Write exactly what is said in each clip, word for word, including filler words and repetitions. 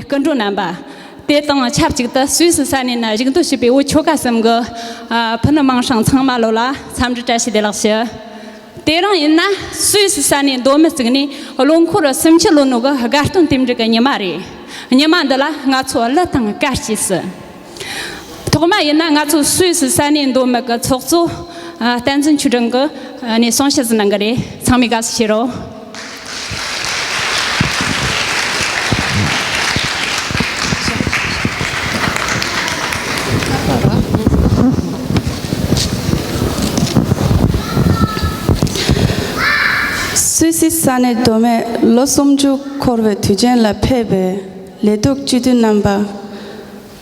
སྐུ་མགྲོན་རྣམ་པ། དེ་དང་ཆབས་ཅིག་ཏུ་སུད་སི་ས་གནས་ན་བཞུགས་འདུ་བྱེད་པའི་བོད་ཆོལ་ཁ་གསུམ་གྱི་ཨ་ཕུ་ནུ་མིང་སྲིང་ཚང་མ་ལོ་ལ་འཚམས་འདྲི་བཀྲ་ཤིས་བདེ་ལེགས་ཞུ། དེ་རིང་ཡིན་ན་སུད་སི་ས་གནས་མདོ་སྨད་བཙུགས་ནས་ལོ་འཁོར་སུམ་ཅུ་ལོན་ནོ་གི་དགའ་སྟོན་རྟེན་འབྲེལ་གྱི་ཉི་མ་རེད། ཉི་མ་འདི་ལ་ང་ཚོ་གླུ་དང་གར་གྱིས་བསུ། ཐོག་མ་ཡིན་ན་ང་ཚོ་སུད་སི་ས་གནས་མདོ་སྨད་ཀྱི་ཚོགས་གཙོ་ཨ་བསྟན་འཛིན་ཆོས་སྒྲོན་གྱིས་ཨ་ནས་གསུང་བཤད་ཟིག་གནང་གི་རེད། ཚང་མས་དགའ་བསུ་ཞུ་རོགས། སུད་སི་ས་གནས་མདོ་སྨད་ལོ་སུམ་ཅུ་འཁོར་བའི་དུས་ཆེན་ལ་ཕེབས་པའི་ལས་སྡོད་སྤྱི་འཐུས་རྣམ་པ་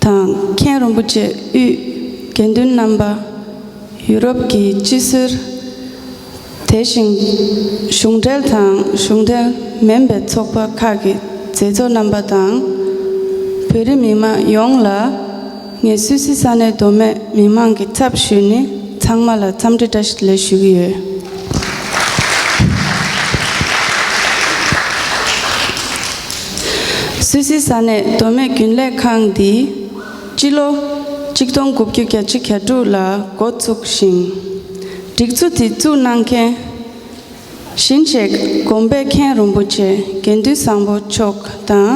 དང་མཁན་རིན་པོ་ཆེ་དབུས་དགེ་འདུན་རྣམ་པ། ཡུ་རོབ་ཀྱི་སྤྱི་ཟུར། དེ་བཞིན་གཞུང་འབྲེལ་དང་གཞུང་འབྲེལ་མིན་པའི་ཚོགས་པ་ཁག་གི་མཛད་གཙོ་རྣམ་པ་དང་། བོད་རིགས་མི་མང་ཡོངས་ལ་ངས་སུད་སི་ས་གནས་མདོ་སྨད་མི་མང་གི་ཚབ་ཞུས་ནས་ཚང་མ་ལ་འཚམས་འདྲི་བཀྲ་ཤིས་བདེ་ལེགས་ཞུ་གི་ཡོད། སུད་སི་ས་གནས་མདོ་སྨད་རྒྱུན་ལས་ཁང་འདི་སྤྱི་ལོ་ཆིག་སྟོང་དགུ་བརྒྱ་གྱ་གཅིག་གྱ་དྲུག་ལ་འགོ་བཙུགས་ཤིང་། སྒྲིག་འཛུགས་འདི་བཙུགས་གནང་མཁན་ཞིང་གཤེགས་དགོན་པའི་མཁན་རིན་པོ་ཆེ་དགེ་འདུན་བཟང་པོ་མཆོག་དང་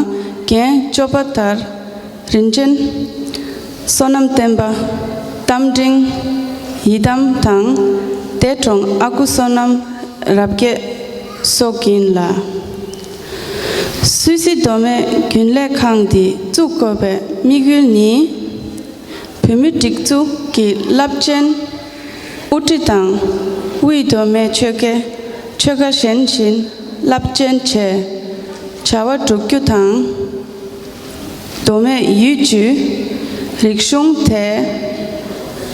རྒན་ཅོ་པ་ཐར། རིན་ཆེན། བསོད་ནམས་བསྟན་པ། རྟ་མགྲིན། ཡི་དམ་དང་། འདས་གྲོངས་ཨ་ཁུ་བསོད་ནམས་རབ་རྒྱས་སོགས་ཡིན་ལ། སུད་སི་མདོ་སྨད་རྒྱུན་ལས་ཁང་འདི་བཙུགས་དགོས་པའི་དམིགས་ཡུལ་ནི། བོད་མིའི་སྒྲིག་འཛུགས་ཀྱི་རླབས་ཆེན་དབུ་ཁྲིད་དང་། དབུས་མདོ་སྨད་ཆོལ་ཁའི་ཆོལ་ཁ་གཞན་བཞིན་རླབས་ཆེན་བྱས་བྱ་བ་བསྒྲུབ་རྒྱུ་དང་། མདོ་སྨད་ཡུལ་གྱི་རིག་གཞུང་དེ་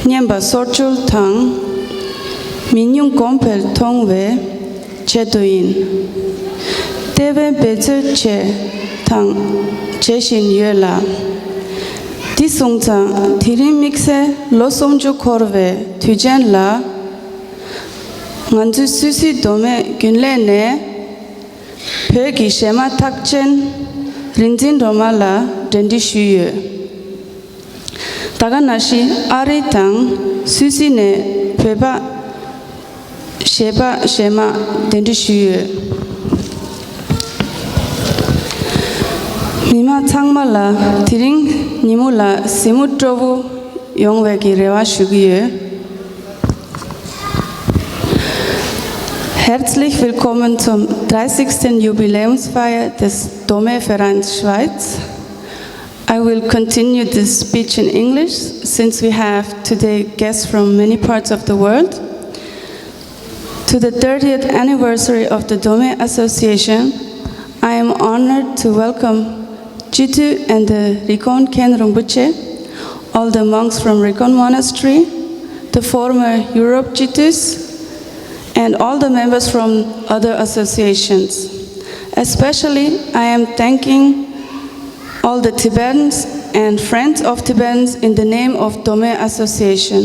སྙན་པ་སོར་ཆུད་དང་། མི་ཉུང་གོང་འཕེལ་གཏོང་བའི་ཆེད་དུ་ཡིན། ལྟེ་བའི་འབད་རྩོལ་བྱས་དང་བྱེད་བཞིན་ཡོད་ལ། འདི་སོང་ཙང་དེ་རིང་དམིགས་བསལ་ལོ་སུམ་ཅུ་འཁོར་བའི་དུས་ཆེན་ལ། ང་ཚོའི་སུད་སི་མདོ་སྨད་རྒྱུན་ལས་ནས། བོད་ཀྱི་གཞས་མ་རྟགས་ཅན་རིག་འཛིན་སྒྲོལ་མ་ལགས་གདན་འདྲེན་ཞུས་ཡོད། ད་ག་ནང་བཞིན་ཨ་རི་དང་སུད་སི་ནས་བོད་པ་གཞས་པ་གཞས་མ་གདན་འདྲེན་ཞུས་ཡོད། མི་མང་ཚང་མ་ལ་དེ་རིང་ཉིན་མོ་ལ་གཟིགས་མོ་སྤྲོ་བོ་ཡོང་བའི་གི་རེ་བ་ཞུ་གི་ཡོད། Herzlich willkommen zum dreißigsten Jubiläumsfeier des Dome Vereins Schweiz. I will continue this speech in English since we have today guests from many parts of the world. To the thirtieth anniversary of the Dome Association, I am honored to welcome Chitu and the Rikon Ken Rinpoche, all the monks from Rikon Monastery, the former Europe Chitus, and all the members from other associations. Especially, I am thanking all the Tibetans and friends of Tibetans in the name of Dome Association,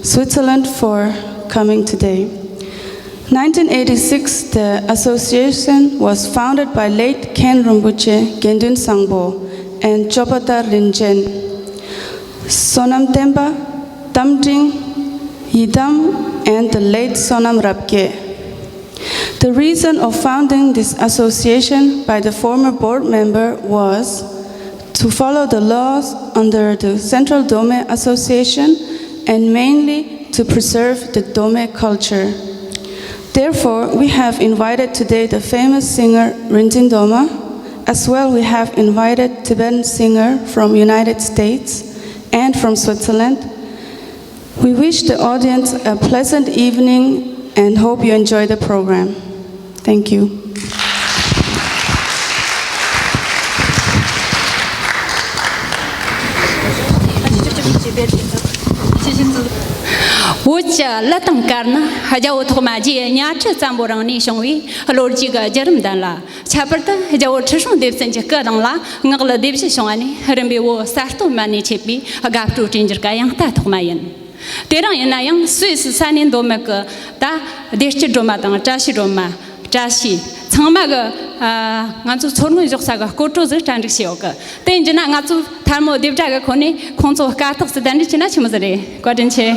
Switzerland, for coming today. Nineteen eighty-six, the association was founded by late Ken Rinpoche Gendun Sangpo and Chopatar Rinchen, Sonam Tenpa, Tamdring, Yidam, and the late Sonam Rapke. The reason of founding this association by the former board member was to follow the laws under the Central Dome Association and mainly to preserve the Dome culture. Therefore, we have invited today the famous singer Rinzin Doma. As well, we have invited Tibetan singer from United States and from Switzerland. We wish the audience a pleasant evening and hope you enjoy the program. Thank you. བོད་ཀྱི་གླུ་དང་གར་ནི་རྒྱལ་པོ་ཐོག་མ་རྗེ་གཉའ་ཁྲི་བཙན་པོ་རིང་ནས་བྱུང་བའི་ལོ་རྒྱུས་ཀྱི་བརྒྱུད་རིམ་ལྡན་ལ། ཁྱད་པར་དུ་རྒྱལ་པོ་ཁྲི་སྲོང་ལྡེ་བཙན་གྱི་སྐུ་གདུང་ལ་ངག་གླུ་སྡེ་བཞི་བྱུང་བ་ནས་རིམ་པས་བོད་གསར་གཏོད་མ་ནས་མཆེད་པའི་དགའ་སྤྲོའི་རྟེན་འབྱོར་གྱི་དབྱངས་རྟ་ཐོག་མ་ཡིན། དེ་རིང་ཡིན་ན་ཡང་སུད་སི་ས་གནས་མདོ་སྨད་ཀྱི་ད་བདེ་སྐྱིད་སྒྲོལ་མ་དང་བཀྲ་ཤིས་སྒྲོལ་མ། བཀྲ་ཤིས། ཚང་མ་གི་ཨ་ང་ཚོ་ཚོར་སྣང་འཇོག་ས་གི་སྐོར་བྲོ་ཟིག་གྲ་སྒྲིག་བྱས་ཡོད་གི། དེ་ཡིན་རྒྱུ་ན་ང་ཚོ་ཐལ་མོ་རྡེབ་སྒྲ་གི་ཁོ་ནས་ཁོང་ཚོ་དཀའ་ཐག་ཟིག་གདན་འདྲེན་བྱས་ན་ཆི་མོ་ཟིག་རེད། བཀའ་དྲིན་ཆེ།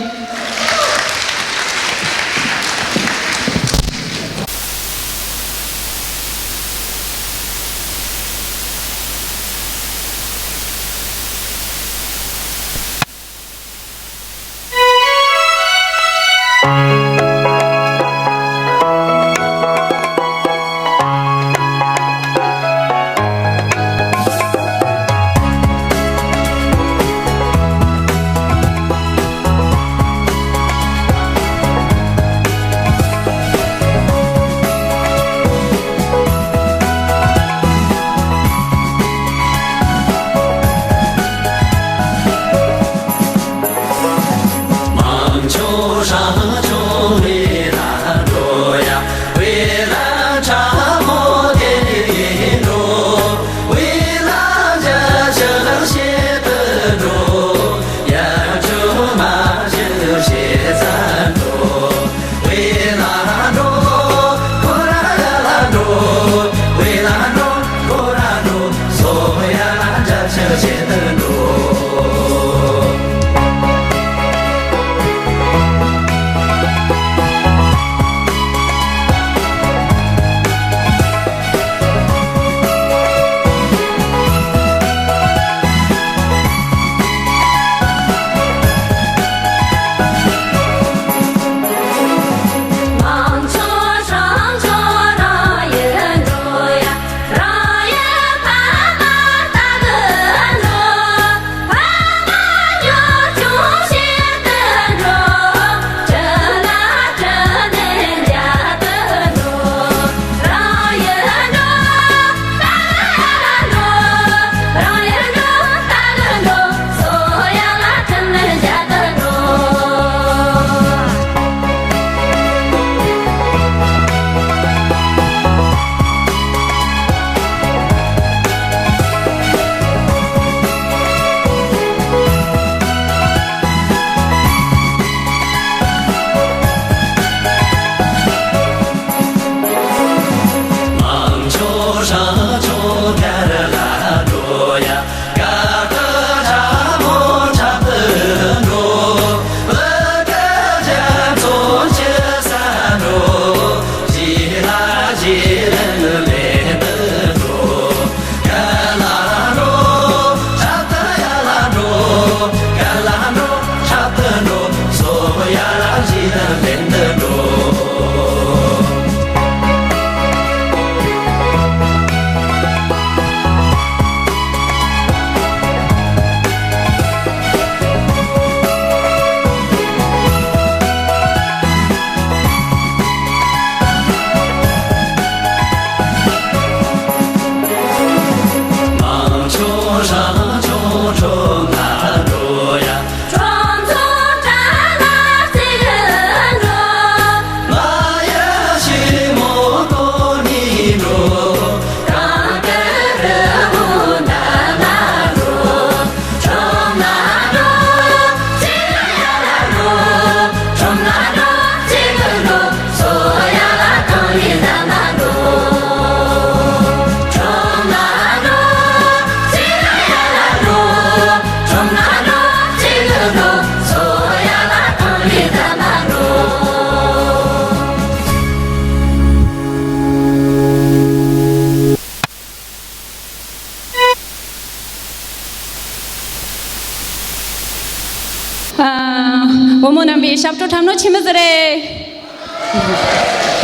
ཨ། བུ་མོ་རྣམ་པས་ཞབས་བྲོ་འཁྲབ་ནོ་ཆི་མོ་ཟིག་རེད།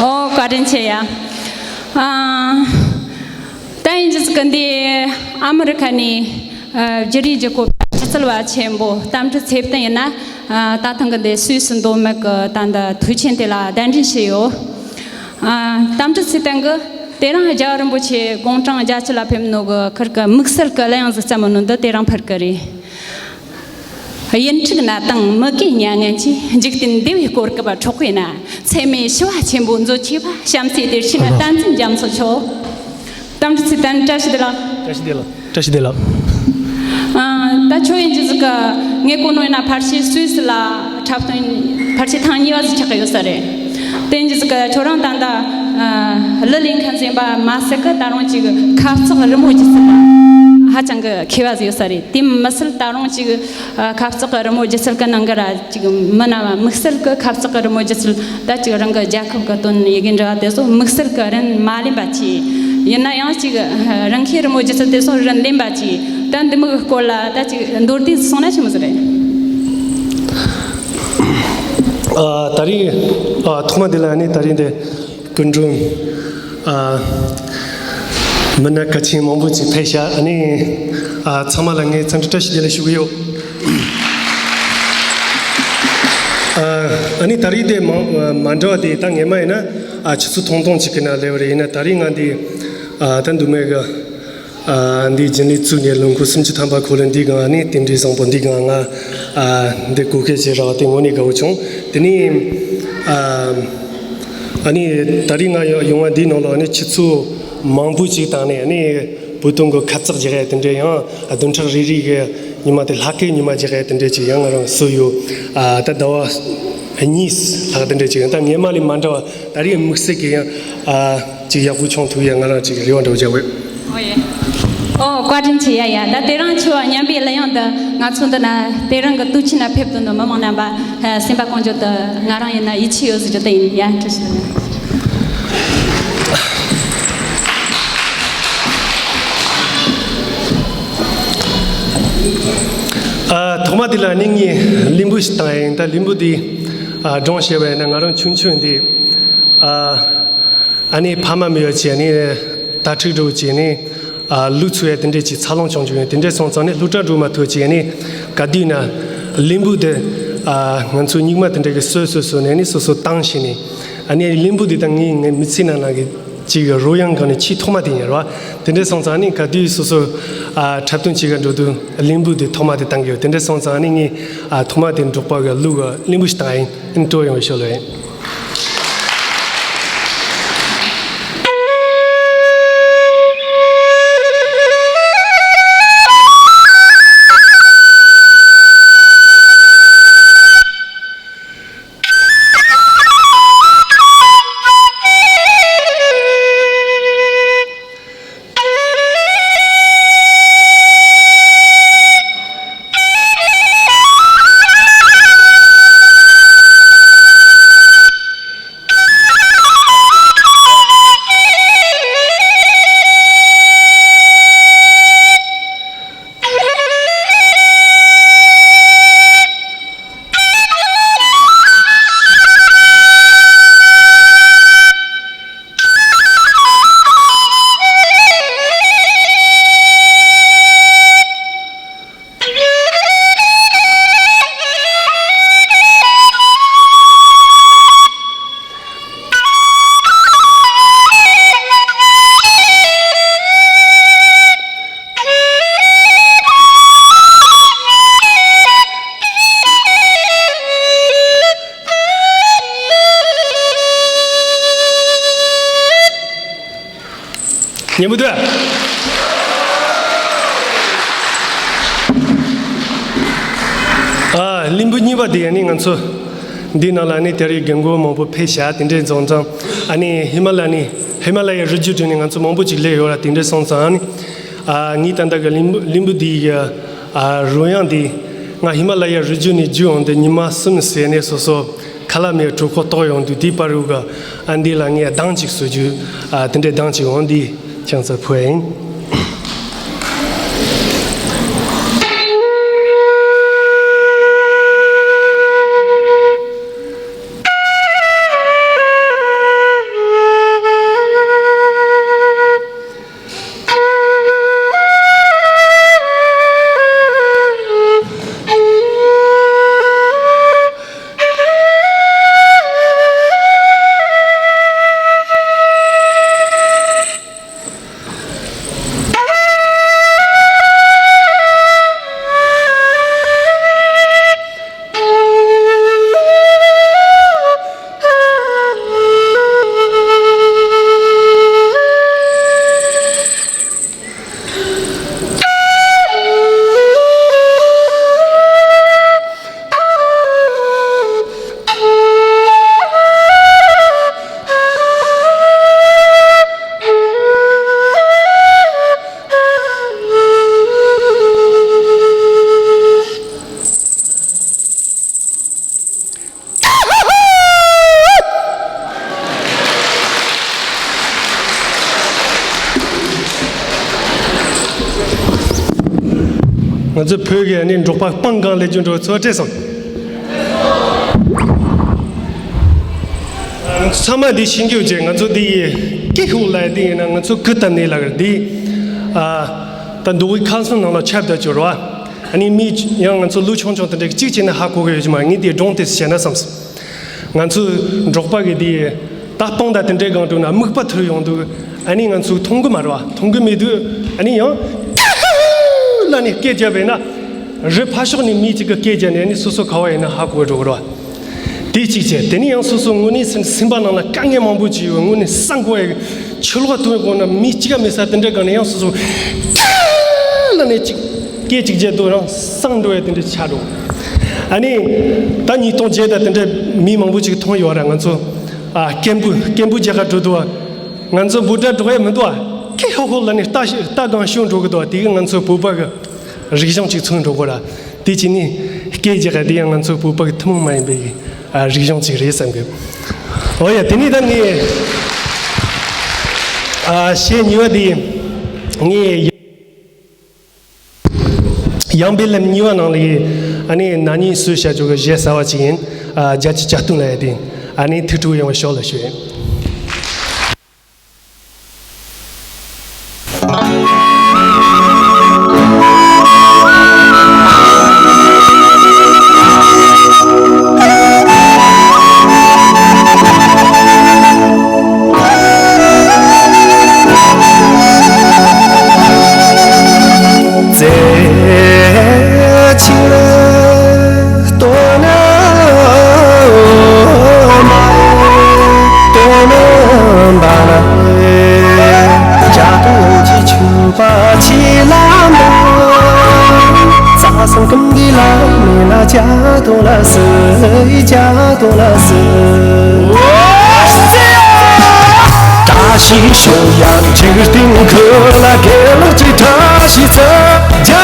ཨོ། བཀའ་དྲིན་ཆེ་ཡ། ཨ། ད་ཡིན་རྒྱུ་ཟིག་གི་འདི་ཨ་མི་རི་ཁ་ནས་ཨ་བརྒྱུད་རིམ་བརྒྱུད་གོ་པའི་སྒྱུ་རྩལ་བ་ཆེན་པོ་རྟ་མགྲིན་ཚེ་བརྟན་ཡིན་ན། ཨ། ད་ཐེངས་གི་འདི་སུད་སི་མདོ་སྨད་གི་ད་འདི་དུས་ཆེན་དེ་ལ་གདན་འདྲེན་བྱས་ཡོད། ཨ། རྟ་མགྲིན་ཚེ་བརྟན་གི་དེ་རིང་རྒྱལ་བ་རིན་པོ་ཆེ་དགུང་གྲངས་བརྒྱད་ཅུ་ལ་ཕེབས་ནོ་གི་ཁུར་གི་དམིགས་བསལ་གི་གླུ་དབྱངས་ཟིག་བརྩམས་ནོ་འདི་དེ་རིང་ཕུལ་གི་རེད། གཡུ་འབྲུག་ནད་དང་མུ་གེ་མྱ་ངན་གྱིས། འཇིག་རྟེན་བདེ་བའི་གོ་སྐབས་འཕྲོག་པས་ན། ཚད་མེད་ཞི་བ་ཆེན་པོ་མཛོད་ཅིག་པ། བྱམས་བརྩེའི་གཏེར་ཆེན་བསྟན་འཛིན་རྒྱ་མཚོ་མཆོག་རྟ་མགྲིན་ཚེ་བརྟན་བཀྲ་ཤིས་བདེ་ལེགས། བཀྲ་ཤིས་བདེ་ལེགས། བཀྲ་ཤིས་བདེ་ལེགས། ཨ། ད་ཁྱོད་ཡིན་རྒྱུ་ཟིག་གི་ངས་གོ་ནོ་ཡིན་ན་ཕལ་ཆེར་སུད་སི་ལ་འཁྲབ་སྟོན་ཕལ་ཆེར་ཐེངས་གཉིས་པ་ཟིག་ཆགས་ཀྱི་ཡོད་ས་རེད། དེ་ཡིན་རྒྱུ་ཟིག་གི་ཁྱོད་རང་ད་ལྟ་ གླུ་ལེན་མཁན་ཟིན་པ་མ་ཟད་ཀི་ད་རུང་ཅིག་ཁ་བརྩེགས་རི་མོ་སྒྱུ་རྩལ་ཧ་ཅང་གི་མཁས་པ་ཟིག་ཡོད་ས་རེད། དེ་མི་སྲིད་ད་རུང་ཅིག་ཁ་བརྩེགས་རི་མོ་སྒྱུ་རྩལ་གི་ནང་གི་ར་ཅིག་མི་རྣམས་དམིགས་བསལ་གི་ཁ་བརྩེགས་རི་མོ་སྒྱུ་རྩལ་ད་ཅིག་རང་གི་རྒྱལ་ཁབ་གི་དོན་ཡི་གེ་འབྲི་བ་དེ་ཚོ་དམིགས་བསལ་གི་རིན་མ་ལེན་པ་བྱས། ཡིན་ན་ཡང་ཅིག་རང་གི་རི་མོ་སྒྱུ་རྩལ་དེ་ཚོ་རིན་ལེན་པ་བྱས། ད་འདི་མོ་གི་སྐོར་ལ་ད་ཅིག་མདོར་བསྡུས་སོང་ན་ཆི་མོ་ཟིག་རེད། ཨ། ད་རེས། ཨ། ཐོག་མ་དེ་ལ་ནི་ད་རེས་འདི་སྐུ་མགྲོན། ཨ། མི་སྣ་གལ་ཆེན་མང་པོ་ཅིག་ཕེབས་ཤག་ཨ་ནི། ཨ། ཚང་མ་ལ་ངས་འཚམས་འདྲི་བཀྲ་ཤིས་བདེ་ལེགས་ཞུ་གི་ཡོད། ཨ། ཨ་ནི་ད་རེས་དེ་མ་མ་འདྲ་བ་དེ་ད་ངས་མ་ཡིན་ན། ཨ། ཆུ་ཚོད་ཐུང་ཐུང་ཅིག་གི་ནང་སླེབས་པ་རེད། ཡིན་ན་ད་རེས་ང་འདི། ཨ། ད་འདུག་མེད་གི། ཨ། འདི་རྒྱུན་ལས་བཙུགས་ནས་ལོ་འཁོར་སུམ་ཅུ་ཐམ་པ་འཁོར་ལ་འདི་གང་ནི་རྟེན་འབྲེལ་བཟང་པོ་འདི་གང་ང་། ཨ། འདི་གོ་སྐལ་བྱེད་རག་དེ་དངོས་གནས་དགའ་བོ་བྱུང་། དེ་ནས། ཨ། ཨ་ནི་ད་རེས་ང་ཡོང་ཡོང་བ་འདིའི་ནང་ལ་ནི་ཆུ་ཚོད་མང་པོ་ཅིག་བཏང་ནས་ནི་བོད་དོན་གི་ཁ་བརྩེགས་རྒྱག་ཡ་དེ་འདྲས། ཡང་བདུན་ཕྲག་རེ་རེ་གི་ཉི་མ་དེ་ལྷག་གི་ཉི་མ་རྒྱག་ཡ་དེ་འདྲས་ཅིག་ཡང་ང་རང་བཟོས་ཡོད། ཨ། ད་ཟླ་བ་གཉིས་ལྷག་དེ་འདྲས་ཅིག་ཡང་ད་སྔོན་མ་ལས་མ་འདྲ་བ། ད་རེས་དམིགས་བསལ་གྱི་ཡང་། ཨ། ཅིག་ཡག་པོ་བྱུང་ཐུབ་ཡ་ང་རང་ཅིག་རེ་བ་འདྲ་བོ་བརྒྱབ་ཡོད། ཨོ་ཡེ། ཨོ། བཀའ་དྲིན་ཆེ། ཡ་ཡ། ད་དེ་རིང་ཆུ་བ་མཉམ་པའི་གླུ་དབྱངས་འདི་ང་ཚོ་འདི་ན་དེ་རིང་གི་དུས་ཆེན་ན་ཕེབས་དོན་དུ་མི་མང་རྣམ་པ་སེམས་པ་ཀུན་སྦྱོར་དུ་ང་རང་ཡིན་ན་ཡིད་ཆེས་ཡོད་ཟེར་རྒྱུ་དེ་ཡིན། ཡ། བཀྲ་ཤིས་བདེ་ལེགས། ཨ། ཐོག་མ་དེ་ལ་ནི་ངས་གླེང་འབུལ་ཞིག་བཏང་ཡིན། ད་གླེང་འབུལ་དེ། ཨ། སྒྲུང་བཤད་པ་ཡིན་ན་ང་རང་ཆུང་ཆུང་དེ། ཨ། ཨ་ནི་ཕ་མ་མེད་པ་བྱས་ནས་དྭ་ཕྲུག་འདྲ་བོ་བྱས་ནས། ཨ། ལུག་འཚོ་ཡ་དེ་འདྲས་ཀྱི་འཚར་ལོངས་བྱུང་བྱུང་ཡོད། དེ་འདྲས་སོང་ཙང་ནས་སློབ་གྲྭ་འགྲོ་མ་ཐུབ་བྱས་ནས་ག་དུས་ན་གླེང་འབུལ་དེ། ཨ། ང་ཚོ་རྙིང་མ་དེ་འདྲས་ཀྱི་སོ་སོ་སོ་ནས་ནི་སོ་སོ་བཏང་བྱས་ནས། ཨ་ནི་གླེང་འབུལ་དེ་ད་ངའི་ངའི་མི་ཚེ་ནང་ལ་གི་ཅིག་རོལ་དབྱངས་སྒང་ནས་ཆེས་ཐོག་མ་དེ་ཡིན་ར་བ། དེ་འདྲས་སོང་ཙང་ནི་ག་དུས་སོ་སོ། ཨ། འཁྲབ་སྟོན་བྱེད་ག་འགྲོ་དུས་གླེང་འབུལ་དེ་ཐོག་མ་དེ་བཏང་གི་ཡོད། དེ་འདྲས་སོང་ཙང་ནི་ངས། ཨ། ཐོག་མ་དེ་འབྲོག་པ་གི་ལུག་གི་གླེང་འབུལ་ཞིག་བཏང་ཡིན། སྤྲོ་ཡོང་བའི་ཤོག་ལོས། སྙན་པོ་འདུག་ཨ། གླེང་འབུལ་གཉིས་པ་དེ་ནི་ང་ཚོ་འདི་ནང་ལ་ནི་དེ་རིང་རྒན་རྒོན་མང་པོ་ཕེབས་ཤག་དེ་འདྲས་སོང་ཙང་། ཨ་ནི་ཧི་མ་ལ་ནི་ཧི་མ་ལ་ཡའི་རི་རྒྱུད་དུ་ནི་ང་ཚོ་མང་པོ་ཅིག་སླེབས་ཡོད་ར། དེ་འདྲས་སོང་ཙང་ནི། ཨ། ངས་ད་ལྟ་གི་གླེང་འབུལ་གླེང་འབུལ་འདི་ཡི། ཨ། རོལ་དབྱངས་འདི་ང་ཧི་མ་ལ་ཡའི་རི་རྒྱུད་ནས་བརྒྱུད་འོང་དུས་ཉི་མ་གསུམ་ཟིན་ནས་སོ་སོ་ཁ་ལག་མེད་གྲོད་ཁོག་ལྟོགས་ཡོང་དུས། དེའི་བར་དུ་གི་ཨ་འདི་ལ་ངས་གདངས་ཅིག་བཟོ་རྒྱུ། ཨ། དེ་འདྲའི་གདངས་ཅིག་འོང་འདི་ཁྱེད་ཚོར་ཕུལ་བ་ཡིན། ང་ཚོ་བོད་ཀྱི་ཨ་ནི་འབྲོག་པ་སྤང་གང་ལས་རྒྱུ་འགྲོ་ཚོ་བྲེལ་སོང་། ཚང་མ་འདི་ཤེས་རྒྱུ་བྱས། ང་ཚོ་འདི་ཡི་ཀེ་ཧུ་ལ་འདི་ཡིན་ན་ང་ཚོ་ཀི་ཏ་ནི་ལ་གར་འདི། ཨ། ད་འདུག་གི་ཁ་སང་ནང་ལ་ཁྱབ་བསྡད་ཅོར་བ། ཨ་ནི་མི་ཡང་ང་ཚོ་ལུག་ཆུང་ཆུང་དེ་འདྲ་གཅིག་བྱས་ན་ཧ་གོ་གི་ཡོད་ཀྱི་མ། ངས་འདི་སྒྲུང་དེ་བཤད་ན་བསམ་སོང་། ང་ཚོ་འབྲོག་པ་གི་འདི་ད་སྤང་ད་དེ་འདྲའི་སྒང་དུ་ན་སྨུག་པ་ཐུར་ཡོང་དུས། ཨ་ནི་ང་ཚོ་མཐོང་གི་མ་རེད་བ། མཐོང་གི་མེད་དུས་ཨ་ནི་ཡང་ལ་ནི་སྐད་རྒྱབ་པས་ན། རི་ཕར་ཕྱོགས་ནས་མི་གཅིག་གིས་སྐད་རྒྱབ་ནས་ཨ་ནི་སོ་སོ་ག་བ་ཡིན་ན་ཧ་གོ་འགྲོ་གི་རེད་བ། དེ་གཅིག་བྱས། དེ་ནས་ཡང་སོ་སོ་དངོས་གནས་སེམས་སེམས་པ་ནང་ལ་དཀའ་ངལ་མང་པོ་ཅིག་ཡོད། དངོས་གནས་སང་གོ་ཡ་ཆུ་ལོག་ཐོན་གོང་ན་མི་གཅིག་ག་མེད་ས་དེ་འདྲའི་སྒང་ནས་ཡང་སོ་སོ་ལ་ནས་གཅིག་སྐད་གཅིག་བརྗེད་དུས་རང་སང་འགྲོ་ཡ་དེ་འདྲ་ཆགས་འགྲོ། ཨ་ནི་ད་ཉིས་སྟོང་བརྒྱད་དང་དེ་འདྲ་མི་མང་པོ་ཅིག་མཐོང་ཡོད་ར། ང་ཚོ་ཨ་སྐད་འབོད་སྐད་འབོད་རྒྱག་ག་འགྲོ་དུས་ང་ཚོ་འབོད་སྒྲ་སྒྲོག་ཡ་མི་འདུག་ཨ། ཀེ་ཧོ་ཧོ་ལ་ནས་རྟ་ཞིག་རྟ་སྒང་ཤོར་འགྲོ་གི་འདུག་ཨ། དེ་གི་ང་ཚོ་བོད་པ་གི་རིག་གཞུང་ཅིག་མཚོན་འགྲོ་གི་ར། དེ་བྱས་ནས་སྐད་རྒྱག་ག་དེ་ཡང་ང་ཚོ་བོད་པ་གི་ཐུན་མོང་མ་ཡིན་པའི་ཨ་རིག་གཞུང་ཅིག་རེད་བསམ་གི། འོ་ཡ། དེ་ནས་ད་ངས་ཨ་གཞས་གཉིས་པ་དེ་ངས་ཡང་བའི་ལམ་གཉིས་པ་ནང་ལ་ཨ་ནི་ན་ནིང་སུ་བྱ་ཆོག་གི་གཞས་གསར་བ་ཅིག་ཡིན། ཨ་རྒྱ་ཆེ་ཇ་སྟོན་ལ་ཡ་དེ་ཨ་ནི་ཐུགས་སྤྲོ་ཡོང་བའི་ཞོར་ལ་ཞུ་ཡིན། བཀྲ་ཤིས་ཤོག་ཡ་འཇིག་རྟེན་ཁུལ་ལ་དགེ་ལུགས་ཀྱི་བཀྲ་ཤིས་ཚེ། རྒྱ་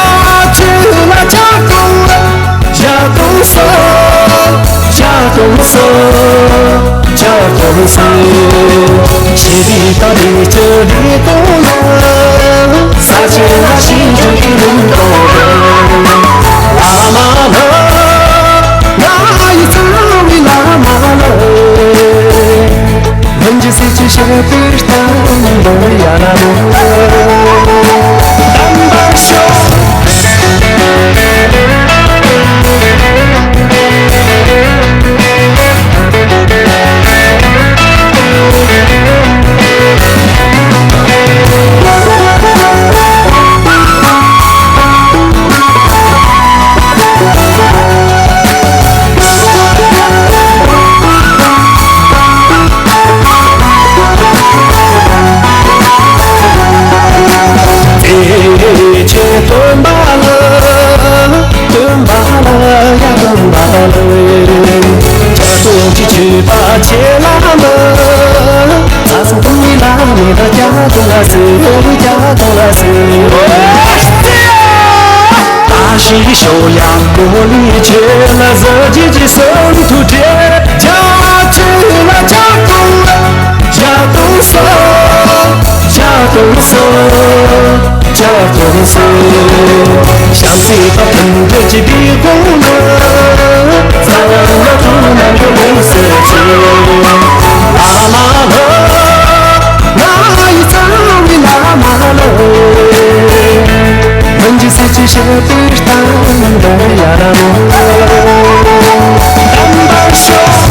ཆེ་ལ་ཇ་གཏོང་ལ་ཇ་གཏོང་ས། ཇ་གཏོང་ས། ཇ་གཏོང་ས། ཞི་བདེ་དང་བདེ་སྐྱིད་བདེ་སྐྱོང་ལ། ས་ཆེན་ལ་ཞིང་ཆུ་གི་ལུང་སྟོང་རེད། བླ་མ་ལ། ང་ཡི་གཙང་བའི་བླ་མ་ལ། སྔོན་གྱི་སྲིད་ཀྱི་ཞབས་པད་བརྟན་པོ་ཡ་ལ་མོ། དམ་པར་ཤོག། བདེ་ཆེན་སྟོན་པ་ལ། སྟོན་པ་ལ་ཡ་སྟོན་པ་ལ། ཇ་གཏོང་གི་མཆོད་པ་ཁྱེད་ལ་མ། ཚ་སང་ཐུང་མི་ལ་མི་ལ་ཇ་གཏོང་ལ་ཟེར། ཇ་གཏོང་ལ་ཟེར། བཀྲ་ཤིས་ཤོག་ཡ་གོ་ལི་ཁྱེད་ལ་གཟི་བརྗིད་ཀྱི་གསོན་ཐུགས་བྲེལ། ཇ་ཆུ་ལ་ཇ་གཏོང་ལ། ཇ་གཏོང་ས། ཇ་གཏོང་ས། ཇ་གཏོང་ས། བྱམས་བརྩེ་དང་མཐུན་སྒྲིལ་གྱི་བདེ་སྐྱོང་ལ། ས་ཡ་ང་ཚོ་ནམ་ཡང་ལུས་སེ་ཆེ། བླ་མ་ལ། ང་ཡི་གཙང་བའི་བླ་མ་ལ། སྔོན་གྱི་སྲིད་ཀྱི་ཞབས་པད་བརྟན་པོ་ཡ་ལ་མོ། དམ་པར་ཤོག།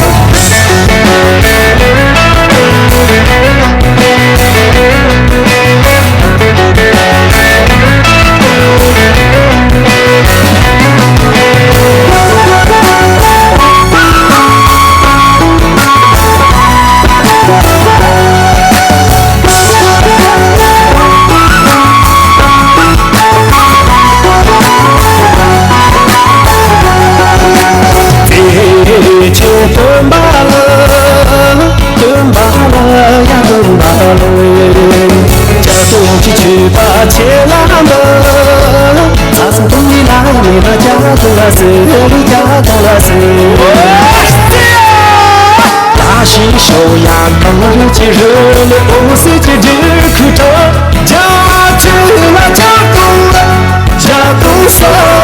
བདེ་ཆེན་སྟོན་པ་ལ། སྟོན་པ་ལ་ཡ་སྟོན་པ་ལ། ཇ་གཏོང་གི་མཆོད་པ་ཁྱེད་ལ་མ། ཚ་སང་ཐུང་མི་ལ་མི་ལ་ཇ་གཏོང་ལ་ཟེར། ཇ་གཏོང་ལ་ཟེར། བཀྲ་ཤིས་ཤོག་ཡ་གངས་རི་གི་རི་ལི་འོད་ཟེར་གྱི་སྒྲ་ཁུ་ཁྲ། ཇ་ཆུ་ལ་ཇ་གཏོང་ལ་ཇ་གཏོང་ས།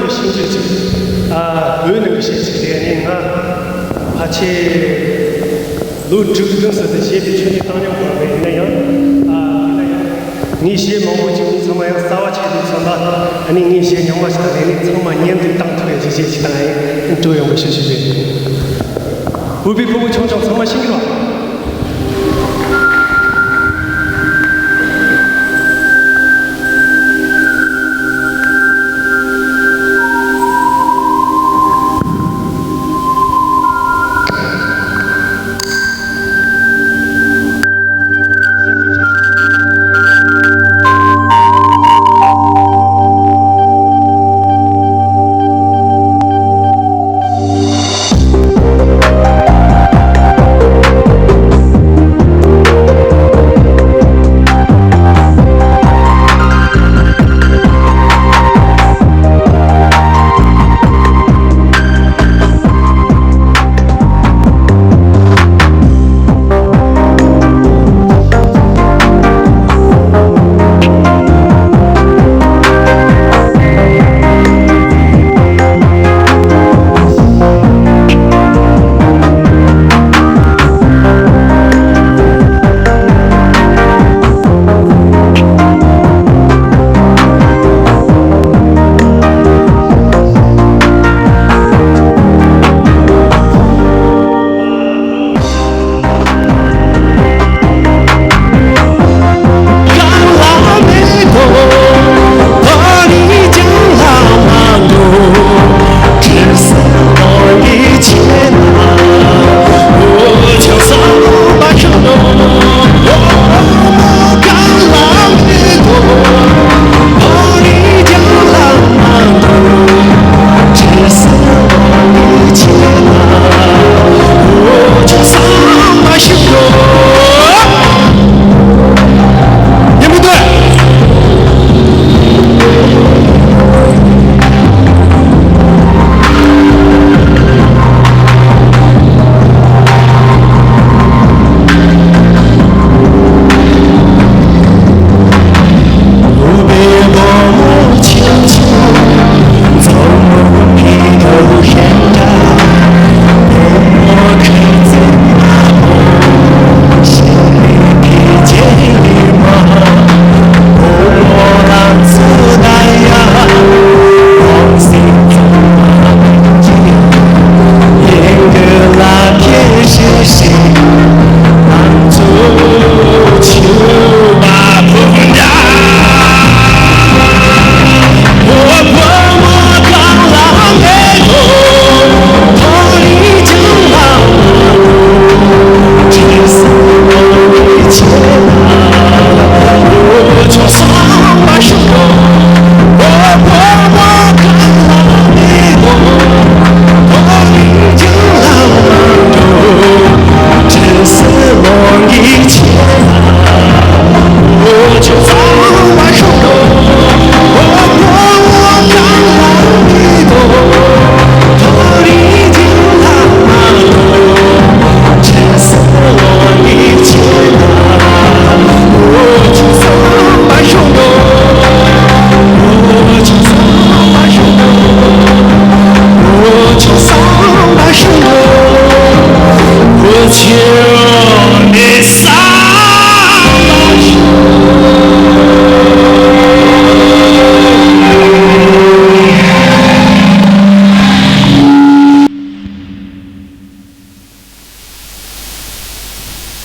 ཤིང་ཆེན་ཅིག་ཨ། བོད་ནང་གི་གཞས་ཅིག་རེད། ཨ་ནི་ང་ཕལ་ཆེར་ལོ་དྲུག་བདུན་ཙམ་དེ་གཞས་དེ་ཁྱོན་ནས་བཏང་མྱོང་མ་རེད། ཡིན་ན་ཡང་ཨ། ཡིན་ན་ཡང་ངའི་གཞས་མང་པོ་ཅིག་མི་ཚང་མ་ཡང་གསར་བ་ཆགས་འདུག་བསམ་པ། ཨ་ནི་ངའི་གཞས་རྙིང་པ་ཞིག་དང་ལས་ནི་ཚང་མ་སྙན་དུ་བཏང་ཐུབ་ཡག་གི་གཞས་ཅིག་བཏང་ཡིན། སྤྲོ་ཡོང་བའི་ཞུ་ཞུ་རེད། བོད་པའི་ཕྲུ་གུ་ཆུང་ཆུང་ཚང་མ་ཤེས་ཀྱི་རེད་བ།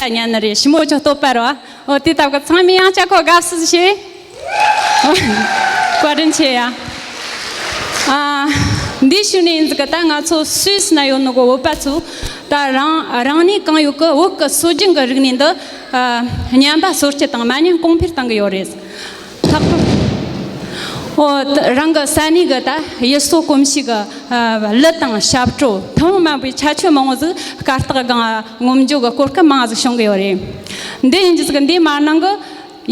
ཉན་ནི་རེད། ཞི་མོ་ཅོ་སྟོད་པ་རོ། འོ་དེ་ལྟ་བུ་ཚང་མས་ཡང་ཅག་ཁོ་དགའ་བསུ་ཞུ། བཀའ་དྲིན་ཆེ་ཡ། ཨ། འདི་ཞུ་ནས་ཡིན་ཟིག་གི། ད་ང་ཚོ་སུད་སི་ན་ཡོད་ནོ་གི་བོད་པ་ཚོ་ད་རང་རང་ནས་གང་ཡོད་གི་བོད་གི་སྲོལ་རྒྱུན་གི་རིག་གནས་འདི། ཨ། ཉམས་པ་སོར་ཆུད་དང་མ་ཉམས་གོང་འཕེལ་གཏང་གི་ཡོད་རེད། ལྷག་པར། འོ། རང་གི་ས་གནས་གི་ད་ཡུལ་སྲོལ་གོམས་གཤིས་གི། ཨ། གླུ་དང་ཞབས་བྲོ་ཐུན་མོང་མ་བུའི་ཁྱད་ཆོས་མང་བོ་ཟིག་སྐར་རྟགས་སྒང་ང་མངོན་འཇོག་གི་གོ་སྐབས་མང་ཟིག་བྱུང་གི་ཡོད་རེད། འདི་ཡིན་རྒྱུ་ཟིག་གི་འདི་མ་ནང་གི།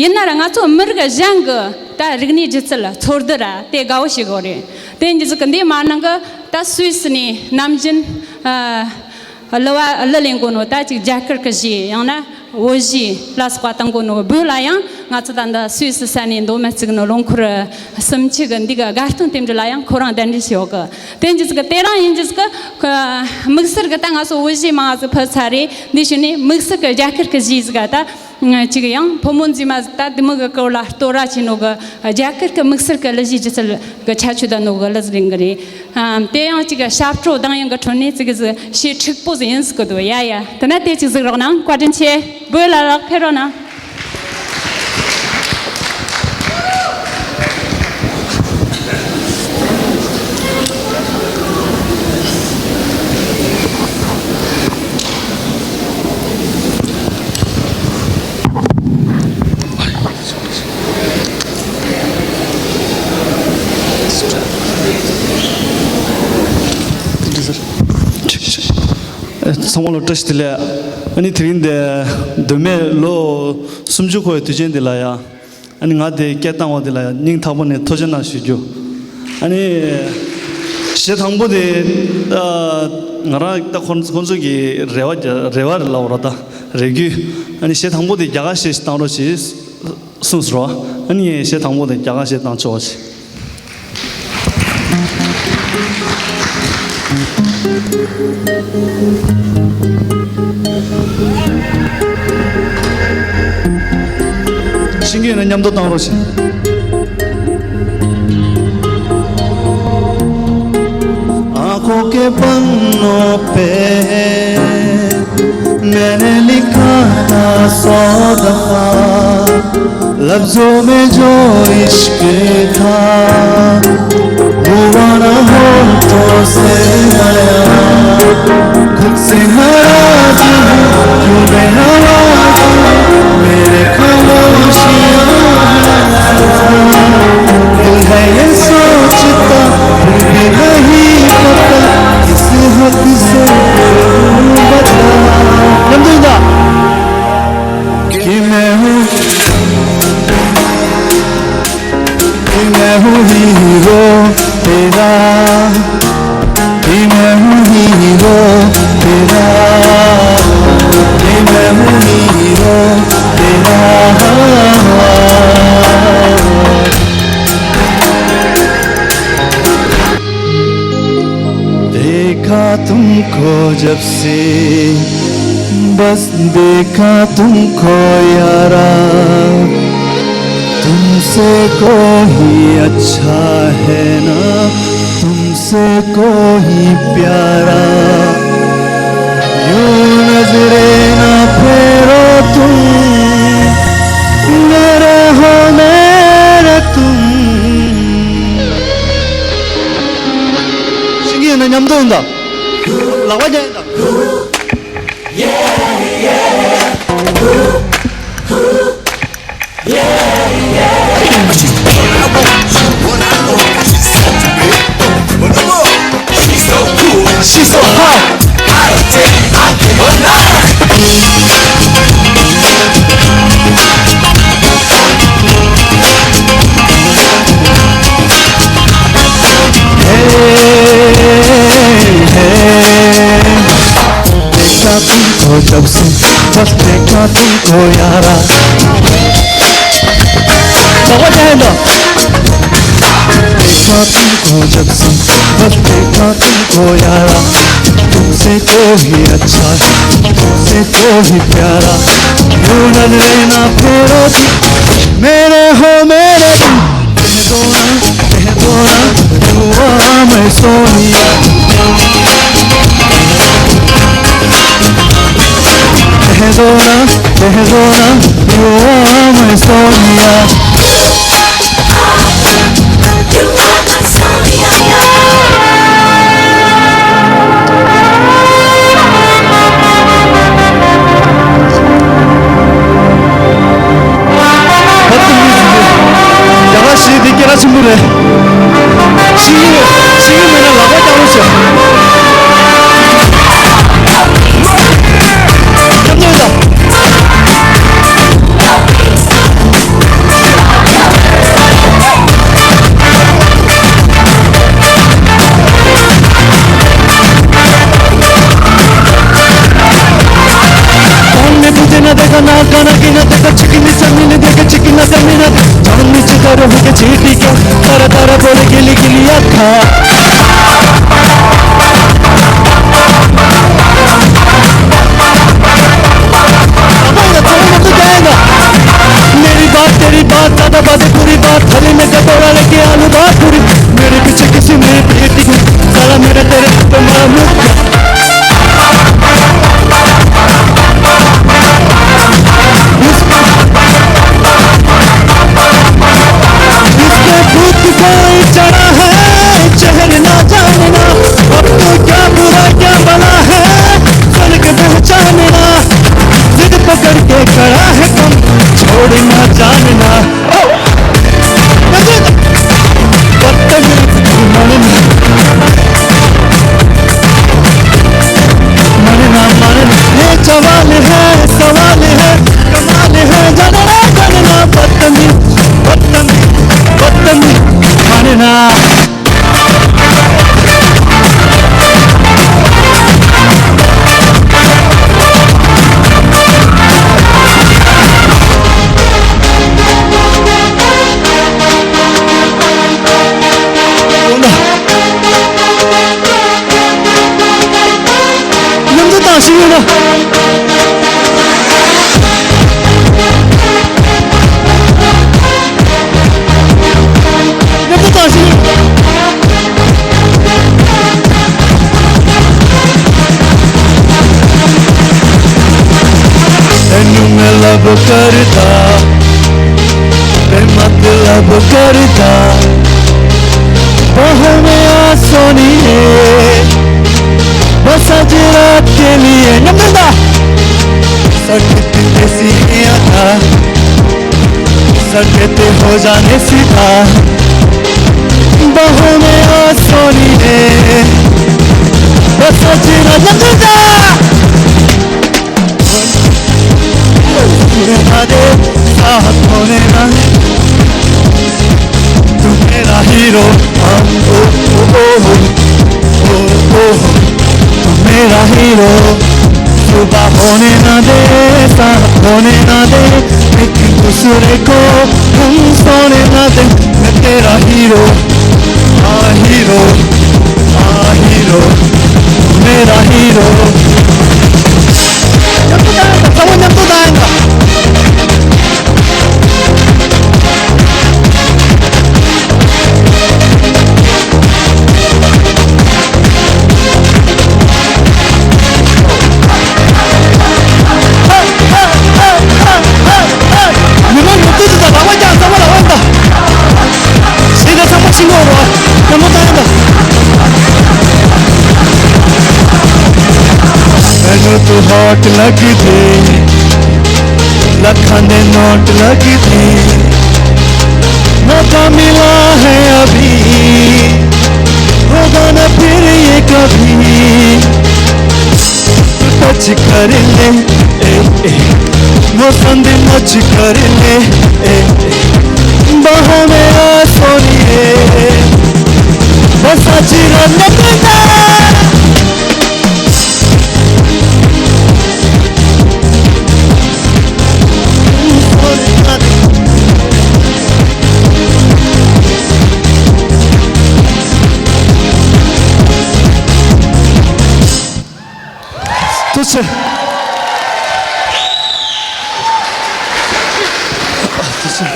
ཡིན་ན་ར་ང་ཚོ་མི་རིགས་གཞན་གི་ད་རིག་གནས་སྒྱུ་རྩལ་ཚོར་སྡུད་ར་དེ་དགའ་བོ་བྱེད་དགོས་རེད། དེ་ཡིན་རྒྱུ་ཟིག་གི་འདི་མ་ནང་གི་ད་སུད་སི་ནས་ནམ་རྒྱུན། ཨ། གླུ་བ་གླུ་ལེན་གོ་ནོ་ད་ཅིག་རྒྱ་གར་གི་གཞས་ཡང་ན་བོད་གཞས་ལ་སོགས་པ་བཏང་གོ་ནོ་བོད་ལ་ཡང་ང་ཚོ་ད་འདི་སུད་སི་ས་ནས་མདོ་སྨད་བཙུགས་ནོ་ལོ་འཁོར་གསུམ་བཅུ་གི་འདི་གི་དགའ་སྟོན་རྟེན་འབྲེལ་ལ་ཡང་ཁོ་རང་གདན་འདྲེན་བྱས་ཡོད་གི། དེ་ཡིན་རྒྱུ་ཟིག་གི་དེ་རིང་ཡིན་རྒྱུ་ཟིག་གི་དམིགས་བསལ་གི་ད་ང་ཚོ་བོད་གཞས་མང་ཟིག་ཕུལ་ཚར་རེད། འདི་ཞུ་ནས་དམིགས་བསལ་གི་རྒྱ་གར་གི་གཞས་ཟིག་ག་ད། ཅིག་ཡང་ཕོ་མོ་མཛེས་མ་ཟིག་ད་དེ་མོ་གི་སྐོར་ལ་བསྟོད་ར་བྱས་ནོ་གི་རྒྱ་གར་གི་དམིགས་བསལ་གི་གླུ་གཞས་སྒྱུ་རྩལ་གི་ཁྱད་ཆོས་ལྡན་ནོ་གི་གླུ་ཟིག་ལེན་གི་རེད། ཨ། དེ་ཡང་ཅིག་ཞབས་བྲོ་གདངས་དབྱངས་གི་ཁྲོད་ནས་ཅིག་གི་ཟིག་གཞས་འཁྲིག་པོ་ཟིག་ཡིན་ཟིག་གི་འདུག། ཡ་ཡ། དེ་ན་དེ་ཅིག་གཟིགས་རོགས་གནང་། བཀའ་དྲིན་ཆེ། བོད་ལ་ལག་ཕེབས་རོགས་གནང་། ཚང་མ་ལ་བཀྲ་ཤིས་བདེ་ལེགས། ཨ་ནི་དེ་རིང་འདི་མདོ་སྨད་ལོ་སུམ་ཅུ་འཁོར་བའི་དུས་ཆེན་འདི་ལ་ཡ། ཨ་ནི་ང་དེ་སྐད་བཏང་བ་དེ་ལ་ཡང་སྙིང་ཐག་པ་ནས་ཐུགས་རྗེ་གནང་ཞུ་རྒྱུ། ཨ་ནི་གཞས་དང་པོ་དེ་ཨ་ང་རང་ད་ཁོང་ཁོང་ཚོ་གི་རེ་བ་རྒྱ་རེ་བ་རེད་ལབ་ར་ད་རེ་རྒྱུ། ཨ་ནི་གཞས་དང་པོ་དེ་རྒྱ་གར་གཞས་ཤིག་བཏང་རོགས་ཞེས་གསུངས་སོང་། ཨ་ནི་གཞས་དང་པོ་དེ་རྒྱ་གར་གཞས་བཏང་ཆོག་ཞེས། ཤེས་ཀྱི་ཡོད་ན་མཉམ་དུ་བཏང་རོགས་ཞེས། आंखों के पन्नों पे मैंने लिखा था सौ दफा, लफ्जों में जो इश्क था, वो वाला होठों से आया। खुद से नाराज हूँ, क्यों मैं नाराज हूँ, मेरे खामोशियाँ। दिल है ये सोचता, फिर भी नहीं पता, किस हद से करूँ बता। नंदू दा। कि मैं हूँ, कि मैं हूँ हीरो तेरा, कि मैं हूँ हीरो तेरा, कि मैं हूँ हीरो तेरा। देखा तुमको जब से, बस देखा तुमको यारा, तुमसे कोई अच्छा है ना, तुमसे कोई प्यारा। यूं नजरें ना फेरो तुम, मेरे हो मेरे तुम। ཤེས་ཀྱི་ཡོད་ན་མཉམ་དུ་ཡིན་ད། ལག་པ་རྒྱག་ཡིན་ད། She's so hot. देखा तुमको जब से, बस देखा तुमको यारा। देखा तुमको जब से, बस देखा तुमको यारा। तुमसे कोई अच्छा है, तुमसे कोई प्यारा। यूं नजरें ना फेरो तुम, मेरे हो मेरे तुम। कह दो ना, कह दो ना, तू आ मैं सोनिया। कह दो ना, Sonia, you are my Sonia. རྒྱ་གར་ཞེས་དེ་སྐད་གྲགས་ཆེན་པོ་རེད། ཤེས་ཀྱི་མེད་ཤེས་ཀྱི་མེད་ན་ལག་པ་བརྐྱང་རོགས་བྱེད། སྐྱབས་གནས་དང་། कौन ने तुझे ना देखा, ना गाना गिना, देखा चिकनी चन्नी ने देखा, चिकना चन्नी ना, चांदनी सितारों के चीटी क्या, तारा तारा बोले गिली गिली अखा। मेरी बात तेरी बात ज्यादा बातें पूरी बात, थाली में कटोरा लेके आलू बात पूरी। मेरे पीछे किसी ने पीट दी, साला मेरा तेरे पे मारा मुक्का। इसके भूत कोई चढ़ा है, शहर ना जानना। अब तो क्या बुरा क्या भला है, सुन के पहचानना। जिद पकड़ के खड़ा है कम, छोड़ ना जानना। बदतमीज मन में, मन ना मानना। ये सवाल है, सवाल है, कमाल है, जानना, जानना। बदतमीज, बदतमीज, बदतमीज, मानना। མཉམ་དུ་བཏང་ཤེས་ཡོད་ན། མཉམ་དུ་བཏང་ཤེས་ཡོད། ਤੈਨੂੰ ਮੈਂ ਲਵ ਕਰਦਾ, ਤੇ ਮਤਲਬ ਕਰਦਾ, ਬਾਹੋਂ ਮੈਂ ਆ ਸੋਹਣੀਏ, ਬਸ ਅੱਜ ਰਾਤ ਕੇ ਲੀਏ। ਨੰਬਰ ਦਾ। ਸਾਡੇ ਤੇ ਸੀ ਆਂਦਾ, ਸਾਡੇ ਤੇ ਹੋ ਜਾਣੇ ਸਿੱਧਾ, ਬਾਹੋਂ ਮੈਂ ਆ ਸੋਹਣੀਏ, ਬਸ ਅੱਜ ਰਾਤ। ਨੰਬਰ ਦਾ। छोड़ना दे, साथ होने ना दे। तू मेरा हीरो, हाँ, ओ, ओ, ओ, ओ, ओ, ओ। तू मेरा हीरो, सुबह होने ना दे, साथ होने ना दे, एक दूसरे को हम सोने ना दे। मैं तेरा हीरो, आ हीरो, आ हीरो, मेरा हीरो। མི་མང་མུ་མཐུད་དུ་དང་ལག་པ་བརྐྱངས། ཚང་མ་ལག་པ་དང་། ཞེས་དང་ཚང་མ་ཕྱིན་གོ་རོགས། ཡང་མོ་བཏང་ཡང་དང་། ਮੈਨੂੰ ਤੂੰ ਹੌਟ ਲੱਗਦੀ, ਲੱਖਾਂ ਦੇ ਨੋਟ ਲੱਗਦੀ। ਮੌਕਾ ਮਿਲਾ ਹੈ ਅਭੀ, ਹੋਗਾ ਨਾ ਫਿਰ ਇਹ ਕਭੀ। टच कर ले, ए, ए, मौसम दे मच कर ले, ए, ए, बाहों में आ सोनिए, बस आज रंगत ना। ཐུགས་རྗེ་ཆེ།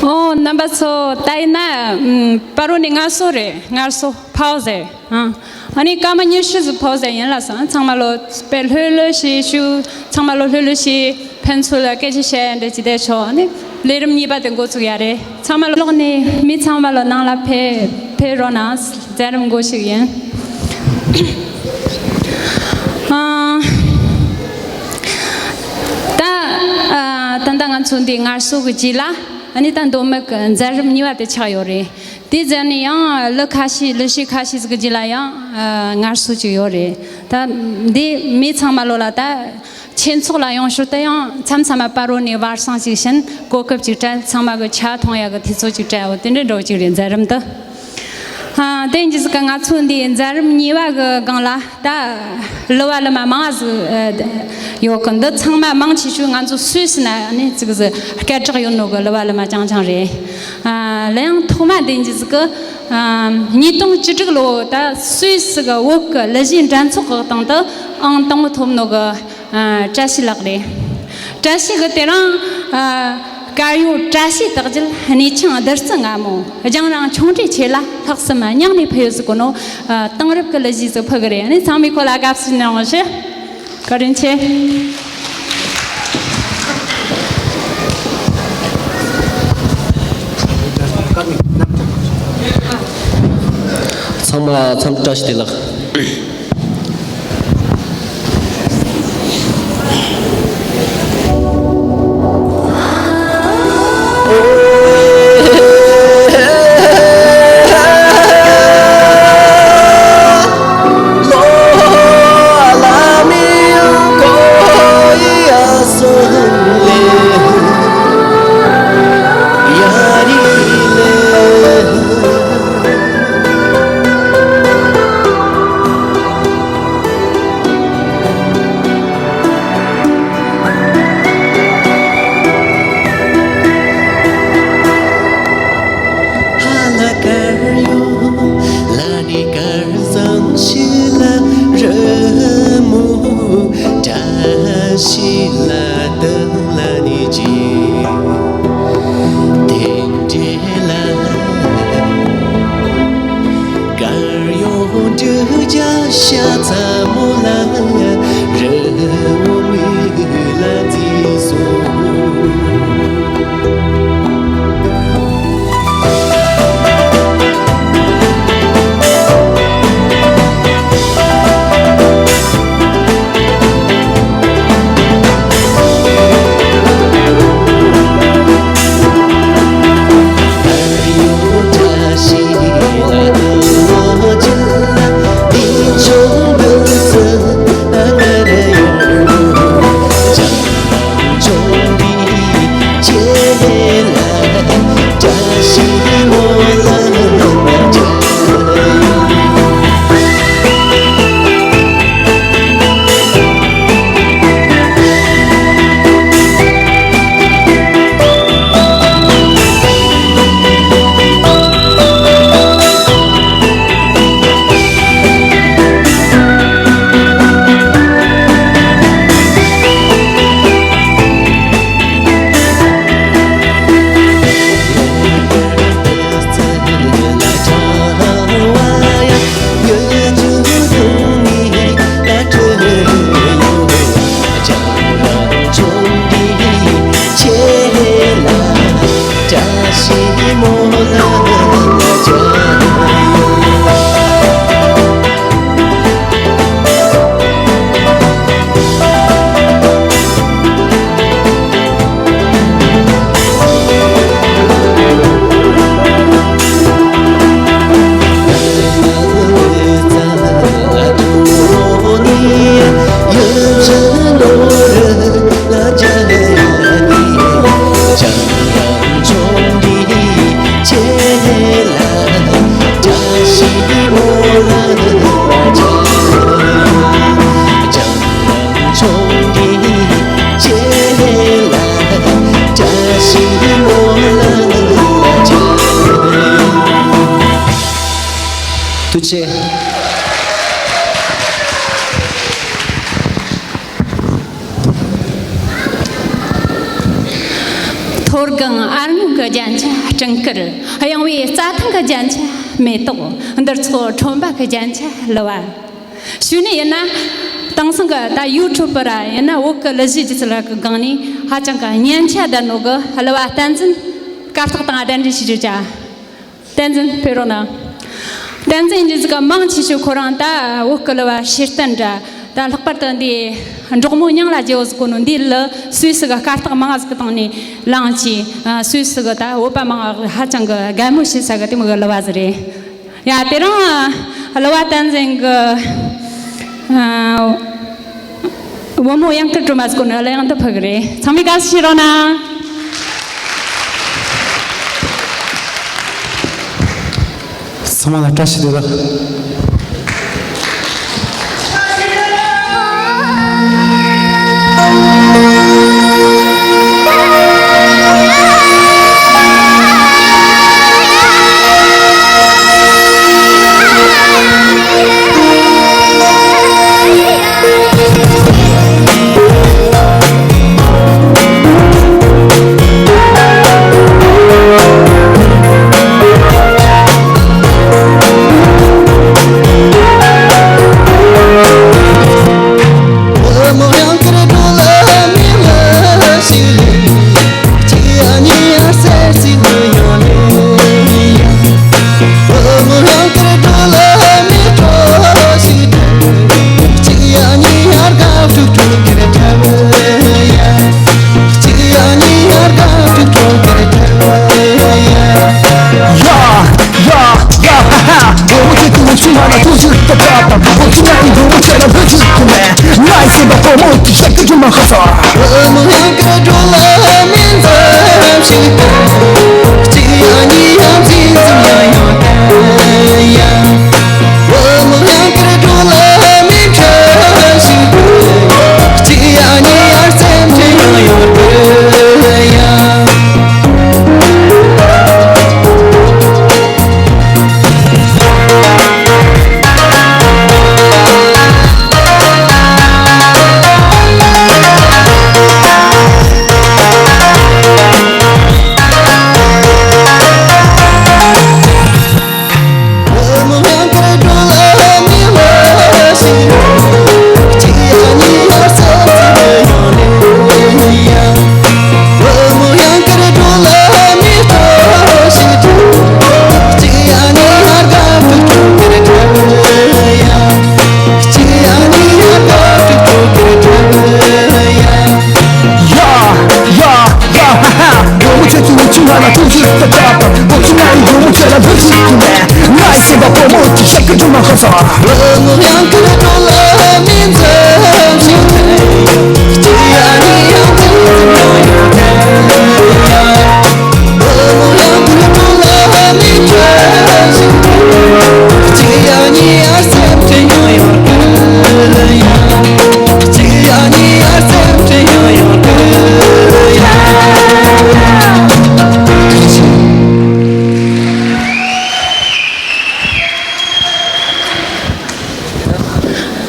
ཨོ། རྣམ་པ་ཚོ་ད་ཡིན་ན་ཨམ། ཕ་རོལ་ནས་ངལ་གསོ་རེད། ངལ་གསོ་ཕོ་ཟེར། ཨ་ཨ་ནི་སྐར་མ་ཉི་ཤུ་ཙམ་ཕོ་ཟེར་ཡིན་ལ་སོང་། ཚང་མ་ལོ་དཔེ་ལྷོད་ལྷོད་བྱས་བཞུགས། ཚང་མ་ལོ་ལྷོད་ལྷོད་བྱས། ཕན་ཚུན་ལ་སྐད་ཆ་བཤད་ཡ་འདྲ་ཅིག་བསྡད་ཆོག་ཨ་ནི་ལས་རིམ་གཉིས་པ་དེ་འགོ་ཚུགས་ཡ་རེད། ཚང་མ་ལོག་ནས་མི་ཚང་མ་ལོ་ནང་ལ་ཕེབས་ཕེབས་རོགས་གནང་། མཛད་རིམ་འགོ་ཞུགས་ཡིན། ཨ། ད་ཨ། ད་ལྟ་ང་ཚོ་འདི་ངལ་གསོ་གི་རྗེས་ལ་ཨ་ནི་ད་མདོ་སྨད་ཀྱི་མཛད་རིམ་གཉིས་པ་དེ་ཆགས་ཡོད་རེད། དེའི་རྗེས་ནས་ཡང་གླུ་ཁ་ཤས་གླུ་གཞས་ཁ་ཤས་ཟིག་གི་རྗེས་ལ་ཡང་ཨ། ངལ་གསོ་ཅིག་ཡོད་རེད། ད་འདི་མི་ཚང་མ་ལོ་ལ་ད་ཆོས་ཚོགས་ལ་ཡོང་ཞོར་དུ་ཡང་མཚམས་མཚམས་མ་ཕ་རོལ་ནས་བར་སང་ཅིག་བྱིན། གོ་སྐབས་ཅིག་སྤྲད། ཚང་མ་གི་ཇ་འཐུང་ཡག་གི་དུས་ཚོད་ཅིག་སྤྲད། འོ་དེ་འདྲའི་འགྲོ་ཅིག་རེད་མཛད་རིམ་དེ། ཨ། དེ་ཡིན་ཙང་ང་ཚོ་འདིའི་མཛད་རིམ་གཉིས་པ་གི་སྒང་ལ་ད་གླུ་བ་གླུ་མ་མང་ཟིག་ཨ། ཡོད་གི། འདི་ཚང་མ་མང་ཆེ་ཤོས་ང་ཚོ་སུད་སི་ན་ནས་ཅིག་ཟིག་སྐད་གྲགས་ཡོད་ནོ་གི་གླུ་བ་གླུ་མ་རྐྱང་རྐྱང་རེད། ཨ། གླུ་དབྱངས་ཐོག་མ་དེ་ཡིན་ཙང་གི་ཨ། ཉིས་སྟོང་བཅུ་དྲུག་ལོ་ད་སུད་སི་གི་བོད་ཀྱི་གླུ་གཞས་འགྲན་ཚོགས་ཀྱི་སྟེང་དུ་ཨང་དང་པོ་ཐོབ་ནོ་གི་ཨ། བཀྲ་ཤིས་ལགས་རེད། བཀྲ་ཤིས་གི་དེ་རིང་ཨ། དཀར་ཡོལ་བཀྲ་ཤིས་རྟགས་བརྒྱད། གནས་ཆེན་བདུད་རྩི་མངར་མོ། རྒྱང་རིང་ཆུང་འདྲིས་ཆེ་ལ། ལྷག་བསམ་སྙིང་ནས་ཕུལ་ཡོད་ཟེར་གོ་ནོ། ཨ། དེང་རབས་ཀྱི་གླུ་གཞས་ཟིག་ཕུལ་གི་རེད། ཨ་ནི་ཚང་མས་ཁོ་ལ་དགའ་བསུ་གནང་རོགས་ཞུ། བཀའ་དྲིན་ཆེ། ཚང་མ་འཚམས་བཀྲ་ཤིས་བདེ་ལེགས། དཀར་ཡོལ་འབྲུག་རྒྱལ་ཤ་ཚ་མོ་ལ་རི་བོ་མི་ལ་རྩིས་སོ། ཐུགས་རྗེ་ཆེ། མཐོ་སྒང་ཨར་སྨྱུག་གི་ རྒྱན་ཆ་སྤྲིན་དཀར། གཡེང་བའི་རྩྭ་ཐང་གི་རྒྱན་ཆ་མེ་ཏོག། འདིར་འཚོགས་ཁྲོན་པ་གི་རྒྱན་ཆ་གླུ་བ། གཞུག་ནས་ཡིན་ན། དེང་སང་གི་ད་ཡུ་ཊུབ་པར་ཡིན་ན་བོད་ཀྱི་གླུ་གཞས་སྒྱུ་རྩལ་གི་སྒང་ནས་ཧ་ཅང་གི་སྙན་ཆ་ལྡན་ནོ་གི་གླུ་བ་བསྟན་འཛིན་གར་སྟེགས་སྟེང་གདན་འདྲེན་ཞུ་རྒྱུ་བྱ། བསྟན་འཛིན་ཕེབས་རོགས་གནང་། བསྟན་འཛིན་རྒྱུན་ཟིག་གི་མང་ཆེ་ཤོས་ཁོ་རང་ད་བོད་ཀྱི་གླུ་བ་ཤེས་ལྡན་འདྲ། ད་ལྷག་པར་དུ་འདི་འབྲོག་མོ་སྙིང་ལ་རྗེ་བོ་ཟེར་གོ་ནོ་འདི་གླུ་སུད་སི་གི་གར་སྟེགས་མང་ཟིག་གི་སྟེང་ནས་བླངས་ཀྱིས། སུད་སི་གི་ད་བོད་པ་མང་ཧ་ཅང་གི་དགའ་མོས་བྱེད་ས་གི་དེ་མོ་གི་གླུ་བ་ཟིག་རེད། ཡ་དེ་རིང་གླུ་བ་བསྟན་འཛིན་གི་བུ་མོ་གཡང་དཀར་སྒྲོལ་མ་ཟེར་གོ་ནོ་གླུ་དབྱངས་འདི་ཕུལ་གི་རེད། ཚང་མས་དགའ་བསུ་ཞུ་རོགས་གནང་། ཚང་མ་ལ་བཀྲ་ཤིས་བདེ་ལེགས།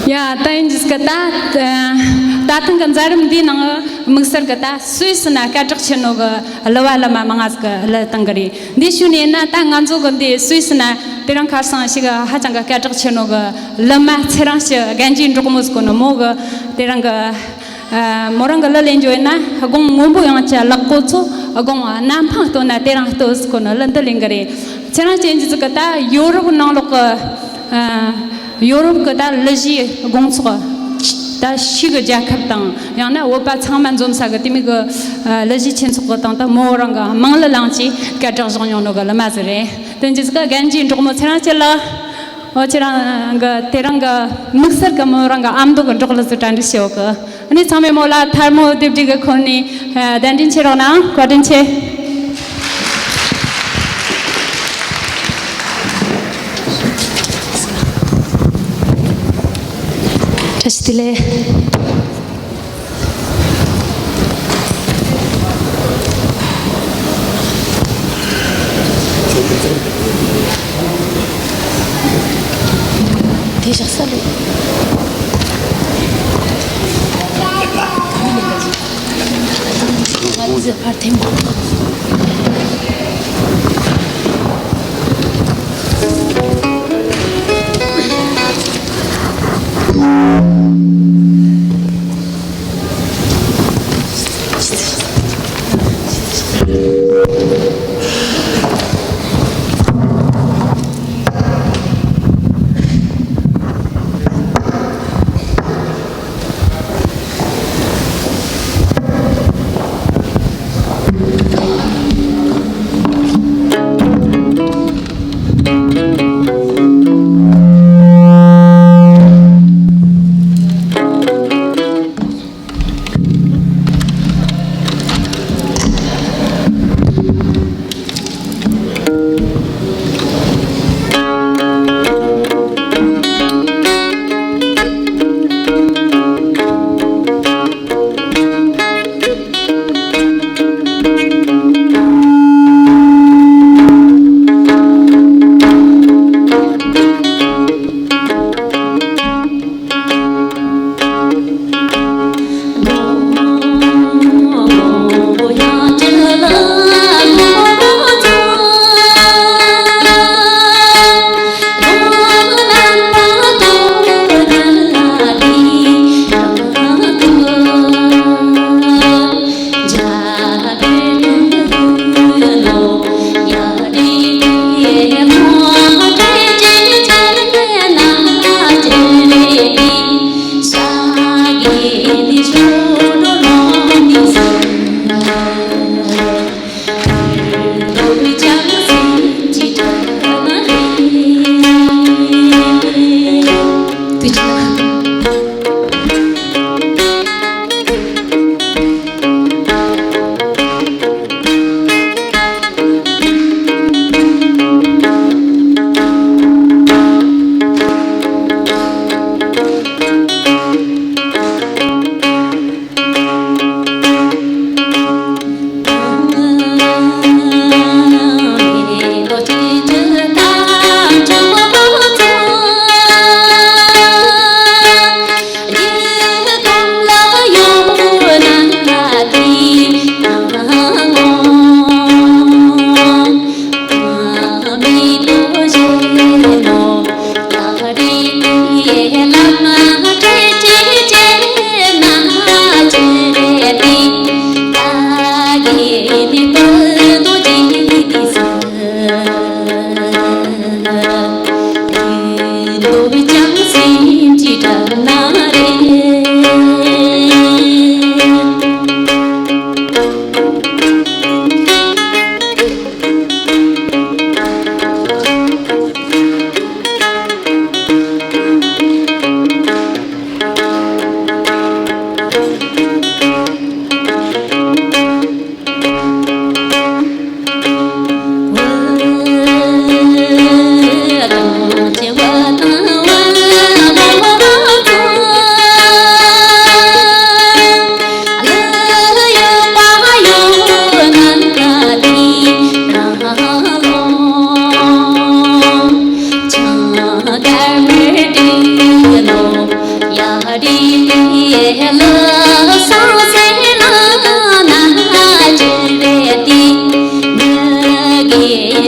ཡ་ད་ཡིན་ཟིག་གི་ད། ད་ཐེངས་གི་མཛད་རིམ་འདིའི་ནང་དམིགས་བསལ་གི་ད་སུད་སི་ན་སྐད་གྲགས་ཆེ་ནོ་གི་གླུ་བ་གླུ་མ་མང་ང་ཟིག་གི་གླུ་བཏང་གི་རེད། འདི་ཞུས་ནས་ན་ད་ང་ཚོ་གི་འདི་སུད་སི་ན་དེ་རིང་ཁ་སང་ཞིག་ཧ་ཅང་གི་སྐད་གྲགས་ཆེ་ནོ་གི་གླུ་མ་ཚེ་རིང་སྐྱིད་རྒན་གྱི་འབྲོག་མོ་ཟེར་གོ་ནོ་མོ་གི་དེ་རིང་གི་མོ་རང་གི་གླུ་ལེན་རྒྱུ་ཡིན་ན། དགུང་སྔོན་པོ་ཡང་ཅི་ལག་པོ་ཚོ། དགུང་གནམ་འཕང་སྟོན་ན་དེ་རིང་ལྟོས་ཟེར་གོ་ནོ་གླུ་འདི་ལེན་གི་རེད། ཚེ་རིང་སྐྱིད་ཟིག་གི་ད་ཡོ་རོབ་ནང་ལོགས་གི་ཡོ་རོབ་གི་ད་གླུ་གཞས་དགོང་ཚོགས། ད་ཕྱི་གི་རྒྱལ་ཁབ་དང་ཡང་ན་བོད་པ་ཚང་མ་འཛོམས་ས་གི་དེ་མོ་གི་གླུ་གཞས་ཆེན་ཚོགས་གི་སྟེང་དུ་མོ་རང་གི་དམངས་གླུ་བླངས་ཀྱིས་སྐད་གྲགས་བཟུང་མྱོང་ནོ་གི་གླུ་མ་ཟིག་རེད། དེ་འདྲ་ཟིག་གི་རྒན་གྱི་འབྲོག་མོ་ཚེ་རིང་སྐྱིད་ལགས། འོ་ཁྱེད་རང་གི་དེ་རིང་གི་དམིགས་བསལ་གི་མོ་རང་གི་ཨ་མདོ་གི་འབྲོག་གླུ་ཟིག་གྲ་སྒྲིག་བྱེད་ཡོད་གི། ཨ་ནི་ཚང་མས་མོ་ལ་ཐལ་མོ་རྡེབ་སྒྲིག་གི་འཁོར་ནས་གདན་འདྲེན་བྱེད་རོགས་གནང་། བཀའ་དྲིན་ཆེ། བཀྲ་ཤིས་བདེ་ལེགས། དེ་བཞག་ས་རེད། ང་ཚོའི་ཕར་འཐེན་པ།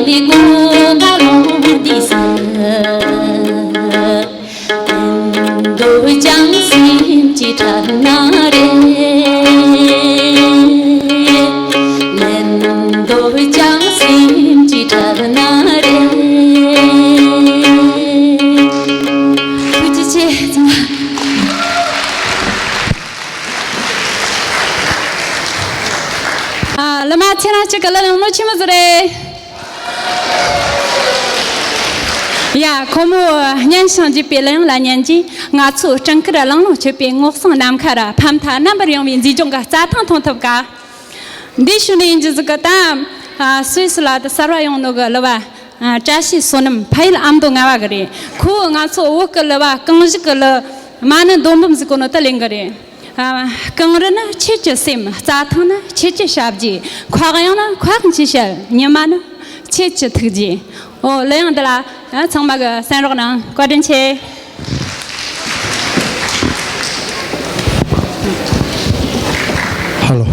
ལས་གོ་ག་ལོང་དུས་སུ། འདོད་ཀྱང་སེམས་ཀྱི་ཁྲག་ན་རེ། ལན་འདོད་ཀྱང་སེམས་ཀྱི་ཁྲག་ན་རེ། ཐུགས་རྗེ་ཆེ་ཚང་མ། ཨ། ལི་མ་ཚེ་རིང་སྐྱིད་གི་ལ་ཡང་ནོ་ཆི་མི་ཟི་རེད། ཡ། ཁོ་མོ་སྙན་ཞིང་འཇེབས་པའི་གླུ་དབྱངས་ལ་ཉན་རྗེས། ང་ཚོའི་སྤྲིན་དཀར་རླུང་ལོངས་སྤྱོད་པའི་ངོགས་གསེང་ནམ་མཁའ་ར་ཕ་མཐའ་རྣམ་པར་ཡངས་པའི་མཛེས་ལྗོངས་ཀྱི་རྩྭ་ཐང་མཐོང་ཐུབ་ཀ། འདི་ཞུ་ནས་ཡིན་རྒྱུ་ཟིག་གི་ད། ཨ། སུད་སི་ལ་དུ་གསར་བ་ཡོང་ནོ་གི་གླུ་བ། ཨ། བཀྲ་ཤིས་བསོད་ནམས་ཕ་ཡུལ་ཨ་མདོ་རྔ་བ་གི་རེད། ཁོ་ང་ཚོ་བོད་ཀྱི་གླུ་བ་གང་ཞིག་གི་གླུ་མ་ནི་རྡོ་འབུམ་ཟིག་གོ་ནོ་དུ་ལེན་གི་རེད། ཨ། གངས་རི་ནི་ཁྱེད་ཀྱི་སེམས། རྩྭ་ཐང་ནི་ཁྱེད་ཀྱི་ཞབས་རྗེས། མཁའ་དབྱིངས་ནི་མཁའ་དབྱིངས་ཀྱི་ཞལ། ཉི་མ་ནི་ཁྱེད་ཀྱི་ཐུགས་རྗེ། ཨོ། གླུ་དབྱངས་འདི་ལ། ཨ། ཚང་མ་གི་གསན་རོགས་གནང་། བཀའ་དྲིན་ཆེ། ཧ་ལོ།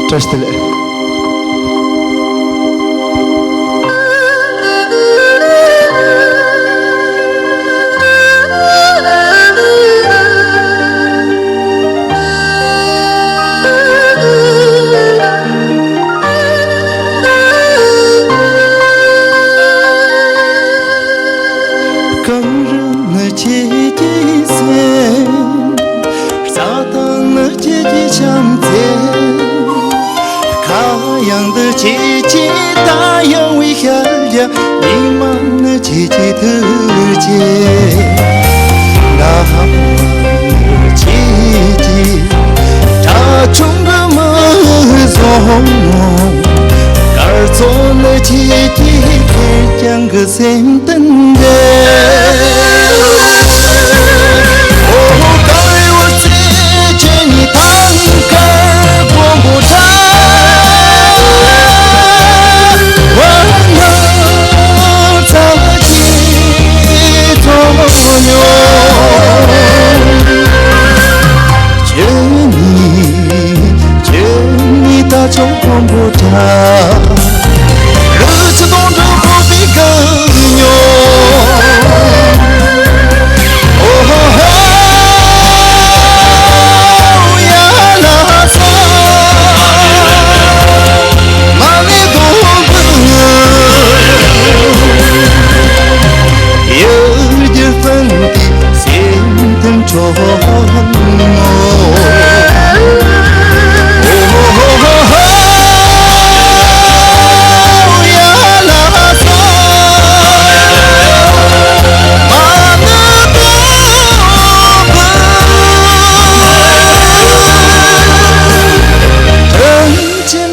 བཀྲ་ཤིས་བདེ་ལེགས། གངས་རི་ནི་ཁྱེད་ཀྱི་སེམས། རྩྭ་ཐང་ནི་ཁྱེད་ཀྱི་བྱམས་བརྩེ། མཁའ་དབྱིངས་འདི་ཁྱེད་ཀྱི་རྟ་གཡང་བའི་ཤར་རྒྱག་ཉི་མ་ནི་ཁྱེད་ཀྱི་ཐུགས་རྗེ། ཟླ་བ་ནི་ཁྱེད་ཀྱི་དགྲ་བཅོམ་གི་མིག་བཟུང་། སྐར་ཚོགས་ནི་ཁྱེད་ཀྱི་ཁེར་རྐྱང་གི་སེམས་གཏིང་འདྲེན། ཨོ། དཀར་ཡོལ་རྩེ་ཁྱེད་ཉིད་ཐང་དཀར་མགོན་པོ་འདྲ། བར་སྣང་རྩྭ་ཆུའི་ཚོགས་མྱོང་། ཁྱེད་ཉིད། ཁྱེད་ཉིད་རྟ་མཆོག་མགོན་པོ་འདྲ། རི་ཆུ་དོང་སྤྲུགས་ཕུག་པའི་གངས་ཉུང་། ཨོ་ཧོ་ཧོ། ཡ་ལ་ས། མ་ཎི་དུང་འབུད། ཡུལ་གྱི་སྤུན་ཟླའི་སེམས་མཐུན་གྲོགས་མོ།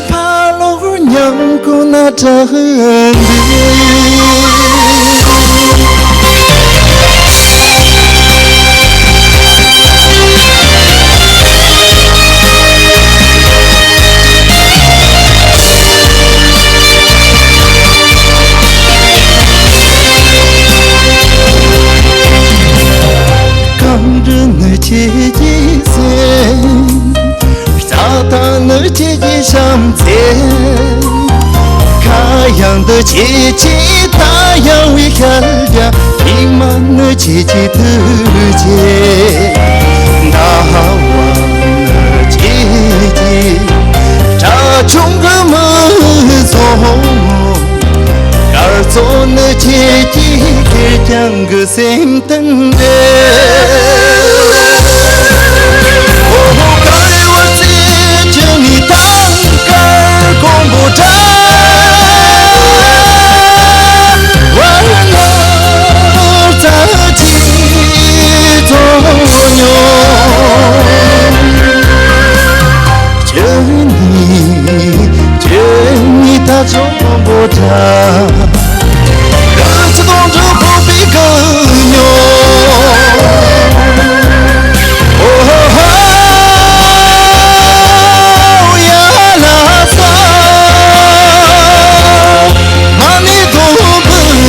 ཕ་ལོ་ཉམས་གོ་ན་དྲག་འདི། གངས་རི་ནི་ཁྱེད་ཀྱི་སེམས། རྩྭ་ཐང་ནི་ཁྱེད་ཀྱི་བྱམས་བརྩེ། མཁའ་དབྱིངས་འདི་ཁྱེད་ཀྱི་རྟ་གཡང་བའི་ཤར་རྒྱག་ཉི་མ་ནི་ཁྱེད་ཀྱི་ཐུགས་རྗེ། ཟླ་བ་ནི་ཁྱེད་ཀྱི་དགྲ་བཅོམ་གི་མིག་བཟུང་། སྐར་ཚོགས་ནི་ཁྱེད་ཀྱི་ཁེར་རྐྱང་གི་སེམས་གཏིང་འདྲེན། ཨོ་ཧོ། དཀར་ཡོལ་རྩེ་ཁྱེད་ཉིད་ཐང་དཀར་མགོན་པོ་འདྲ། བར་སྣང་རྩྭ་ཆུའི་ཚོགས་མྱོང་། ཁྱེད་ཉིད། ཁྱེད་ཉིད་རྟ་མཆོག་མགོན་པོ་འདྲ། རི་ཆུ་དོང་སྤྲུགས་ཕུག་པའི་གངས་ཉུང་། ཨོ་ཧོ་ཧོ། ཡ་ལ་ས། མ་ཎི་དུང་འབུད།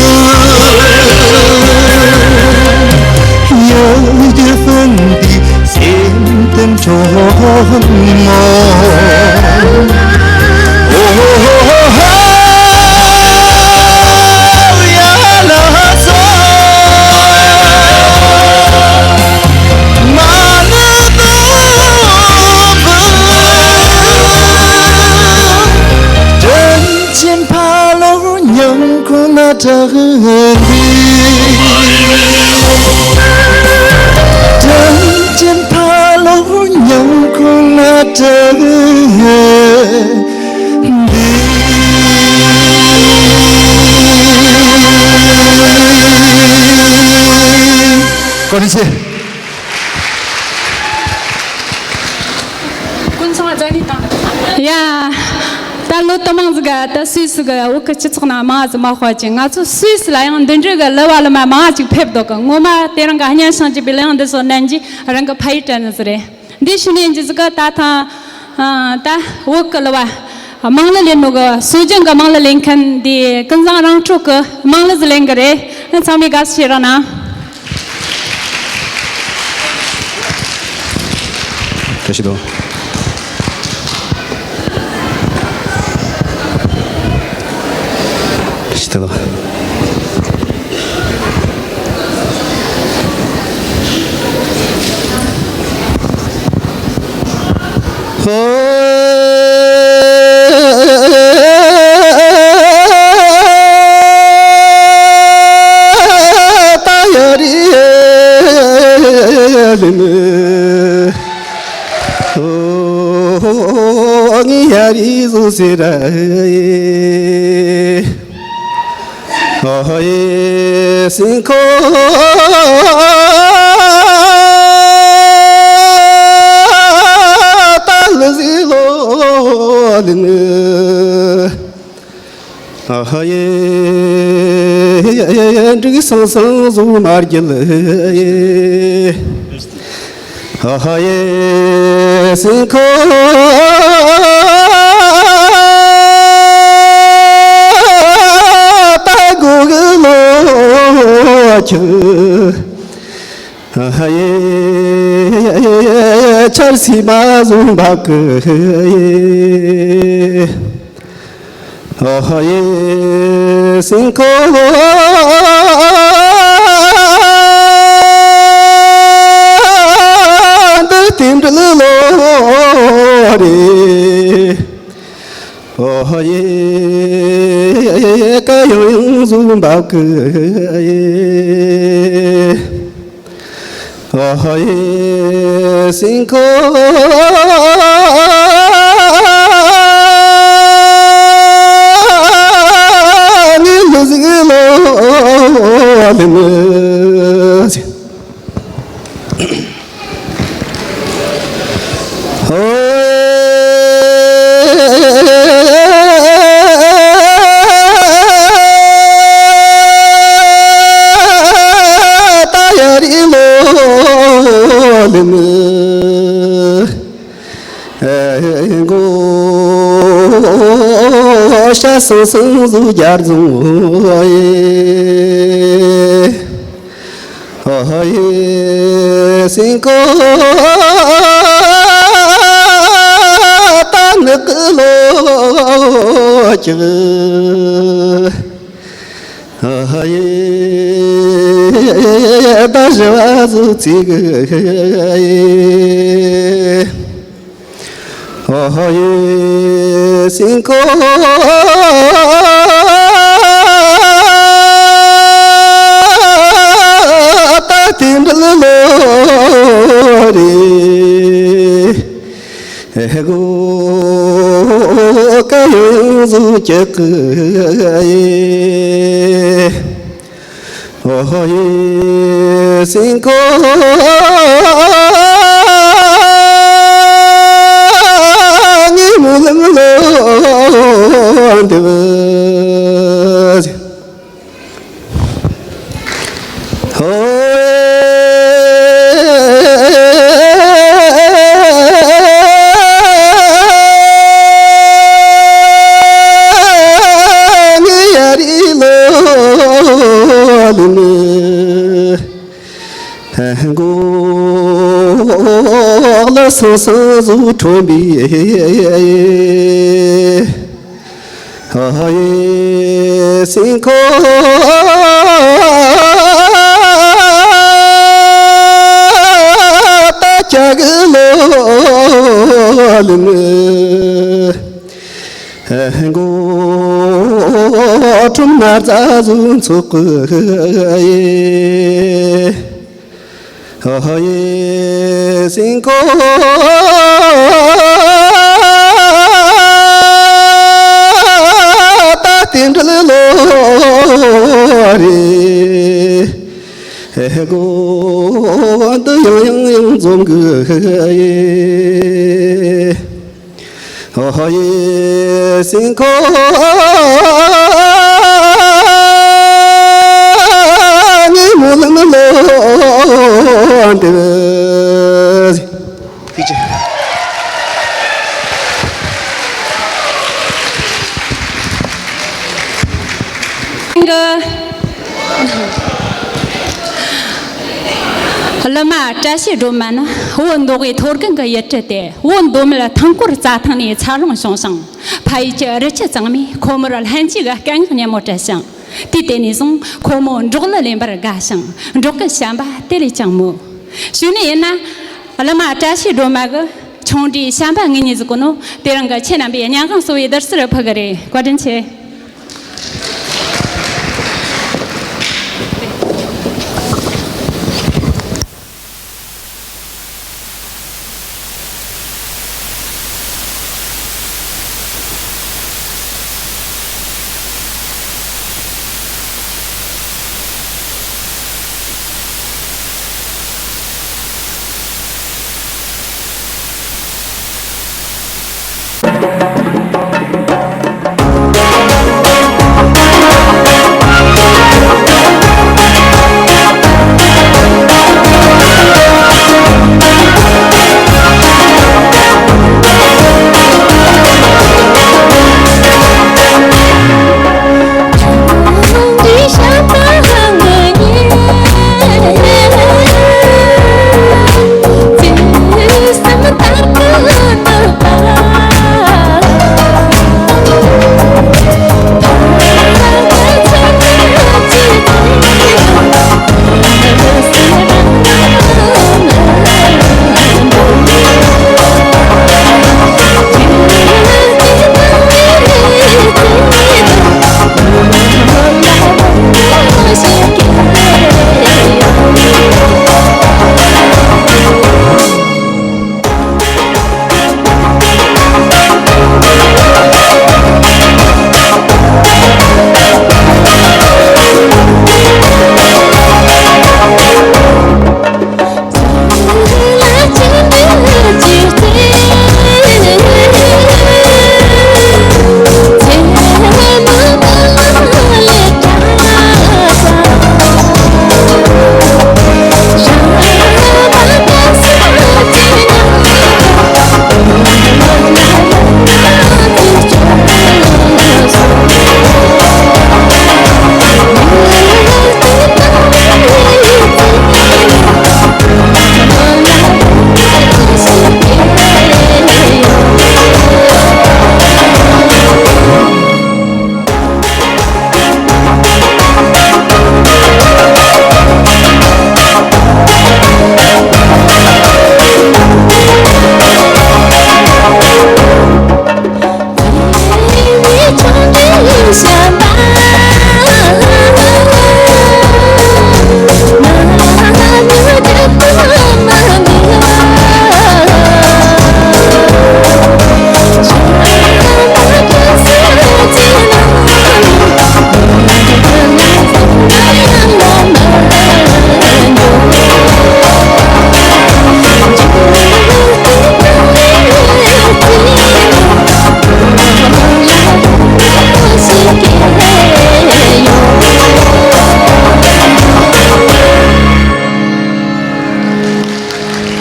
ཡུལ་གྱི་སྤུན་ཟླའི་སེམས་གཏམ་གྲོགས་མོ། དྲག་འདི། དྲག་ཅན་ཕ་ལོ་ཉང་ཁུ་ན་དྲག་འདི། བཀའ་དྲིན་ཆེ། ཀུན་ཚང་ལ་བཙན་ནས་བཏང་། ཡ། ད་ལོ་དུ་མང་ཟིག་ག་ད་སུད་སི་གི་བོད་ཀྱི་སྤྱི་ཚོགས་ནང་མང་ཟིག་མ་ཧོ་ཅིག་ང་ཚོ་སུད་སི་ལ་ཡང་འདི་འདྲའི་གི་གླུ་བ་གླུ་མ་མང་ཅིག་ཕེབས་འདུག་གི་ངོ་མ་དེ་རིང་གི་སྙན་སེང་ཅིག་པའི་གླུ་དབྱངས་འདི་ཚོ་ནན་གྱིས་རང་གི་ཕ་ཡུལ་དྲན་ནི་ཟིག་རེད། འདི་ཞུ་ནས་འཇི་ཟིག་ག་ད་ཐང་། ད་བོད་ཀྱི་གླུ་བ་དམངས་གླུ་ལེན་ནོ་གི་སྲོལ་རྒྱུན་གྱི་དམངས་གླུ་ལེན་མཁན་འདི་ཀུན་བཟང་རང་འཕྲོད་ཀྱི་དམངས་གླུ་ཟིག་ལེན་གི་རེད། ཚང་མས་དགའ་བསུ་བྱེད་རོགས་གནང་། བཀྲ་ཤིས་བདེ་ལེགས། བཀྲ་ཤིས་བདེ་ལེགས། ཧོ། ད་ཡ་རི་ལི་ནི། ཨོ། ངི་ཡ་རི་ཟུ་སི་ར། ཨ་ཧ་ཡེ་སིང་ཁོ་ཏ་ལི་ཟི་ལོ་ལི་ནི། ཨ་ཧ་ཡེ་འབྲུག་སང་སང་ཟུ་མ་རྒྱལ་ཡེ། ཨ་ཧ་ཡེ་སིང་ཁོ་ཏ་གུ་གུ་ལོ་ཁྱུ། ཨ་ཧ་ཡེ་ཆར་སི་མ་ཟུམ་བ་གུ་ཡེ། ཨ་ཧ་ཡེ་སིང་ཁོ་འདི་ཏིང་འབྲུ་ལོ་རེ། ཨ་ཧ་ཡེ་ཀ་ཡང་ཡང་ཟུམ་བ་གུ་ཡེ། ཨ་ཧ་ཡེ་སིང་ཁོ་ནི་ལུ་ཟིག་ལོ་ལི་ནི། ཧོ། ད་ཡ་རི་ལོ་ལི་ནི། ཨེ་མགོ་ཤ་སང་སང་ཟུག་རྒྱར་བཟུང་ཡེ། ཨ་ཧ་ཡེ་སིང་ཁོ་ཏ་ནི་ཀི་ལོ་ཀི། ཨ་ཧ་ཡེ་ད་ཞི་བ་ཟུག་ཚིག་ཡེ། ཨ་ཧ་ཡེ་སིང་ཁོ་ཏ་ཏིང་འབྲུ་ལོ་རེ། ཧེ་གོ་ཀ་ཡང་ཟུག་ཀྱི་ཀི་ཡེ། ཨ་ཧ་ཡེ་སིང་ཁོ་ངི་མུ་ལམ་ལོ་འདི་བ་ཧོ། ངི་ཡ་རི་ལོ་ལི་ནི། མགོ་ལ་སང་སང་ཟུག་ཁྲོན་པའི། ཨ་ཧ་ཡེ་སིང་ཁོ་ཏ་ཀྱ་གི་ལོ་ལི་ནི། མགོ་ ཁྲོམ་ན་རྩ་བཟོ་ཚོགས་ཀྱི་ཡེ། ཨ་ཡེ་སེང་ཁོ་ད་རྟེན་འབྲེལ་ལོ་རེ། ཨེ་གོ་འདི་ཡང་ཡང་ཡང་འཛོམས་གི་ཡེ། ཨོ་ཧོ་ཡེ་སེང་ཁོ་ངའི་སྨོན་ལམ་ལོ་འདེབས། ཐུགས་རྗེ་ཆེ། གླུ་མ་བཀྲ་ཤིས་སྒྲོལ་མ་ནི་བོད་མདོ་དབུས་མཐོ་སྒང་གི་ཡུལ་གྲུ་སྟེ། བོད་མདོ་སྨད་ཐང་སྐོར་རྩྭ་ཐང་ནས་འཚར་ལོངས་བྱུང་ཞིང་། ཕ་ཡུལ་གྱི་རི་ཆུ་གཙང་མས་ཁོ་མོར་ལྷན་སྐྱེས་ཀྱི་སྐད་ངག་སྙན་མོ་སྤྲད་ཞིང་། དུས་དེ་ནས་བཟུང་ཁོ་མོ་འབྲོག་གླུ་ལེན་པར་དགའ་ཞིང་། འབྲོག་གི་བྱམས་པ་དེ་ལས་ཀྱང་མོད། གཞུག་ནས་ཡིན་ན། གླུ་མ་བཀྲ་ཤིས་སྒྲོལ་མ་གི་ཆུང་འདྲིས་བྱམས་པ་ངེད་གཉིས་ཟིག་གོ་ནོ་དེ་རིང་གི་ཁྱེད་རྣམ་པའི་སྙན་དབང་གསོ་བའི་བདུད་རྩིར་ཕུལ་གི་རེད། བཀའ་དྲིན་ཆེ།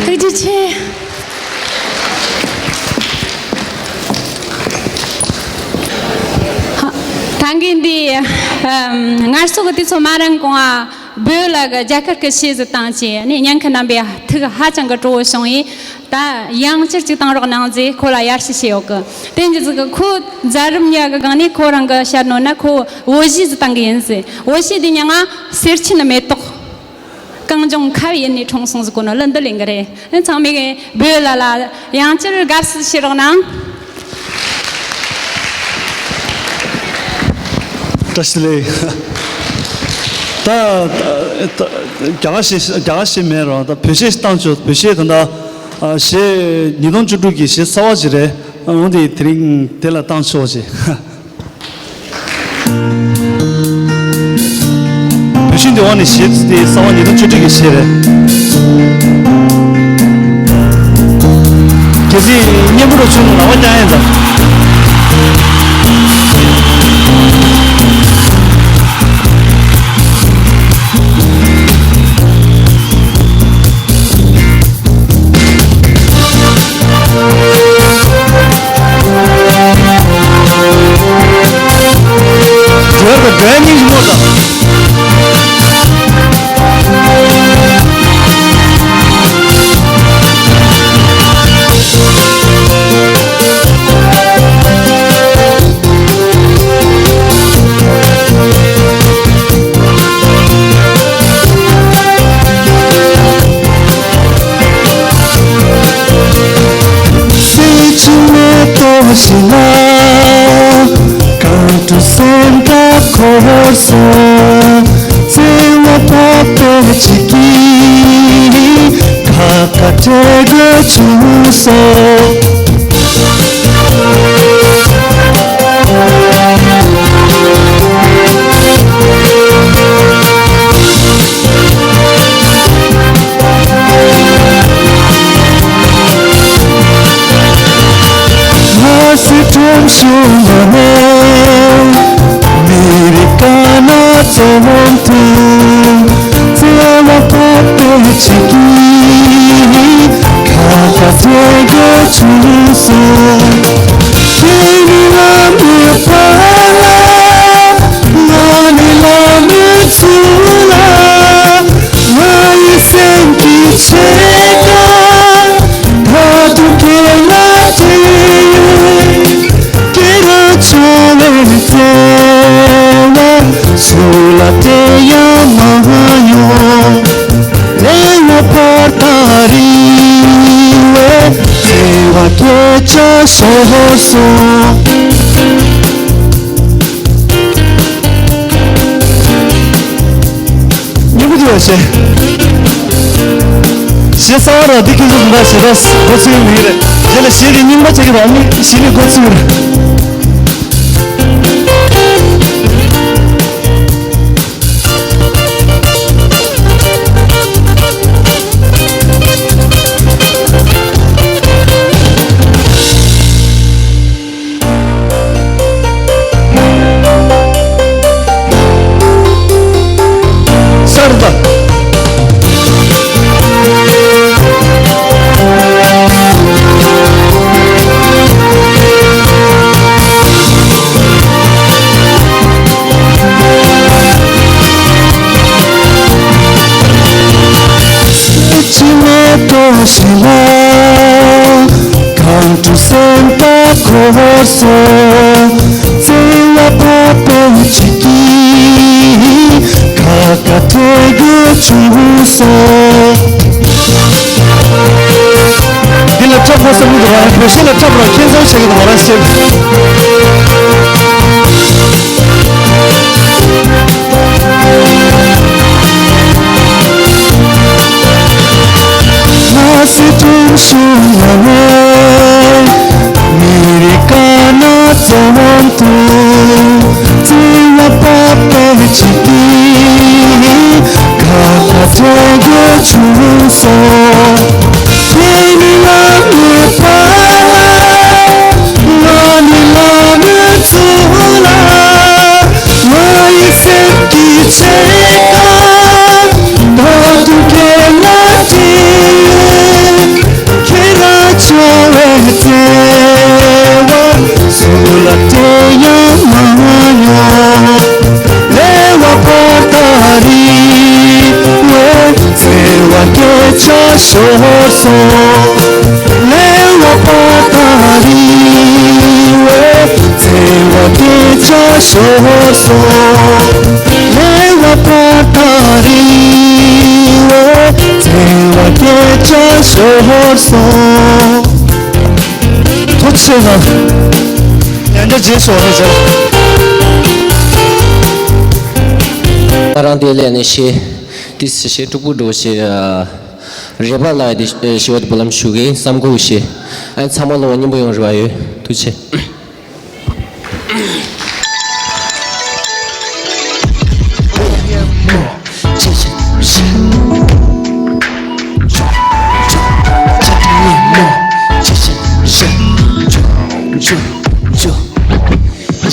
ཐུགས་རྗེ་ཆེ། ད་གིན་འདི་ཨམ་ངལ་གསོ་གི་དུས་ཚོད་མ་རན་གོང་ང་བོད་ལ་གི་རྒྱ་གར་གི་ཆོས་ཟིག་བཏང་བྱས་ནས་ཉན་མཁན་རྣམ་པའི་ཐུགས་ཧ་ཅང་གི་སྤྲོ་བོ་བྱུང་ཡིས། ད་ཡང་བསྐྱར་ཅིག་བཏང་རོགས་གནང་ཟེར་ཁོ་ལ་ཡར་ཞུ་བྱས་ཡོད་གི། དེ་འདྲ་ཟིག་གི་ཁོ་མཛད་རིམ་ཉག་གི་སྒང་ནས་ཁོ་རང་གི་བཤད་ནོ་ན་ཁོ་བོད་གཞས་ཟིག་བཏང་གི་ཡིན་ཟེར། བོད་གཞས་དེ་ཉག་ང་སེར་ཆེན་མེ་ཏོག་གངས་ལྗོངས་ཁ་བའི་ཡུལ་ནས་འཁྲུངས་སོང་ཟེར་གོ་ནོ་གླུ་འདི་ལེན་གི་རེད། ཚང་མས་བོད་ལ་ལ་ཡང་བསྐྱར་དགའ་བསུ་ཞུ་རོགས་གནང་། བཀྲ་ཤིས་བདེ་ལེགས། ད་ད་རྒྱ་གར་གཞས་རྒྱ་གར་གཞས་མེད་རོགས། ད་བོད་གཞས་བཏང་ཆོག་བོད་གཞས་ད་ད་གཞས་ཉིས་སྟོང་བཅུ་དྲུག་གི་གཞས་གསར་བ་ཅིག་རེད། འོན་ཏེ་དེ་རིང་དེ་ལ་བཏང་ཆོག་ཅེས། བོད་གཞས་འདི་འོག་ནས་གཞས་དེ་གསར་བ་ཉིས་སྟོང་བཅུ་དྲུག་གི་གཞས་རེད། གལ་སྲིད་སྙན་པོ་རུ་བྱུང་ན་ལག་པ་བརྐྱང་ཡས་དང་། སེམས་ཅན་མེ་ཏོག་བཞིན་ལ། གང་དུ་སེམས་དགའ་འཁོར་སོང་། བརྩེ་བ་བབས་པའི་ཆུ་སྐྱིད། ཁ་ཁ་བྲལ་དགོས་བྱུང་སོང་། ལྷ་སའི་ཁྲོམ་གཞུང་ལ་ནས་མི་རིགས་དཀར་ནག་འཛོམས་དུས། བརྩེ་བ་བབས་པའི་ཆུ་སྐྱིད། ཁ་ཁ་བྲལ་དགོས་བྱུང་སོང་། ཁྱེད་ནི་ང་མེད་པ་ལ། ང་ནི་ལམ་མེད་ཚུལ་ལ། ང་ཡི་སེམས་ཀྱི་ཕྱེད་ཀ་ད་དུང་ཁྱེད་ལ་བྲིས་ཡོད། ཁྱེད་རང་འཚོ་བའི་བརྩེ་བ་སུ་ལ་སྤྲད་ཡང་མ་ཡོང་། ལེ་ལོ་བར་ཐག་རིང་བས་བརྩེ་བ་སྐད་ཆ་ཤོར་སོང་། སྙན་པོ་འདུག་བ་ཞེས། གཞས་གསར་བ་ར་འདི་ཁྱེད་ཚོ་འདི་འདྲ་ཞེ་དྲག་འགོ་ཚུགས་ཡོད་མི་རེད། རྗེས་ལ་གཞས་འདི་རྙིང་པ་བྱེད་ཀྱི་རོགས་མི་གཞས་འདི་འགོ་ཚུགས་ཡོད་རེད། གསར་པ། ཕྱི་མའི་ཏོག་ཞིག་ལ། གང་དུ་སེམས་པ་འཁོར་སོང་། བརྩེ་བ་བབས་པའི་ཆུ་སྐྱིད། ཁ་ཁ་བྲལ་དགོས་བྱུང་སོང་། འདི་ལ་འཁྲབ་དགོས་བསམ་གྱི་འདུག་བ། བོད་གཞས་ལ་འཁྲབ་རོགས། ཁྱེད་ཚོ་ཆེ་གི་འདུག་བ་ར་སེམས། ལྷ་སའི་ཁྲོམ་གཞུང་ལ་ནས་མི་རིགས་དཀར་ནག་འཛོམས་དུས། བརྩེ་བ་བབས་པའི་ཆུ་སྐྱིད། ཁ་ཁ་བྲལ་དགོས་བྱུང་སོང་། ཁྱེད་ནི་ང་མེད་པ་ལ། ང་ནི་ལམ་མེད་ཚུལ་ལ། ང་ཡི་སེམས་ཀྱི་ཕྱེད་ཀ་ད་དུང་ཁྱེད་ལ་བྲིས་ཡོད། ཁྱེད་ལ་འཚོ་བའི་བརྩེ་བ་སུ་ལ་སྤྲད་ཡང་མ་ཡོང་། ལེ་ལོ་བར་ཐག་རིང་བས་བརྩེ་བ་སྐད་ཆ་ཤོར་སོང་། ལེ་ལོ་བར་ཐག་རིང་བས་བརྩེ་བ་སྐད་ཆ་ཤོར་སོང་། ལེ་ལོ་བར་ཐག་རིང་བས་བརྩེ་བ་སྐད་ཆ་ཤོར་སོང་། ཐུགས་རྗེ་ཆེ་གནང་། ཡང་བསྐྱར་རྗེས་སུ་འོ་ན་མཇལ། ང་རང་དེ་ལས་ནས་ཤེས། དེ་ཤེས་སྤྲུག་པོ་འགྲོ་ཤེས། རེ་བ་ལ་དེ་ཞི་བ་དེ་བུ་ལམ་ཞུ་གི་བསམ་གོ་ཤེས། ཨ་ཚང་མ་ལོ་སྙིང་པོ་ཡོང་རེ་བ་ཡོད། ཐུགས་རྗེ་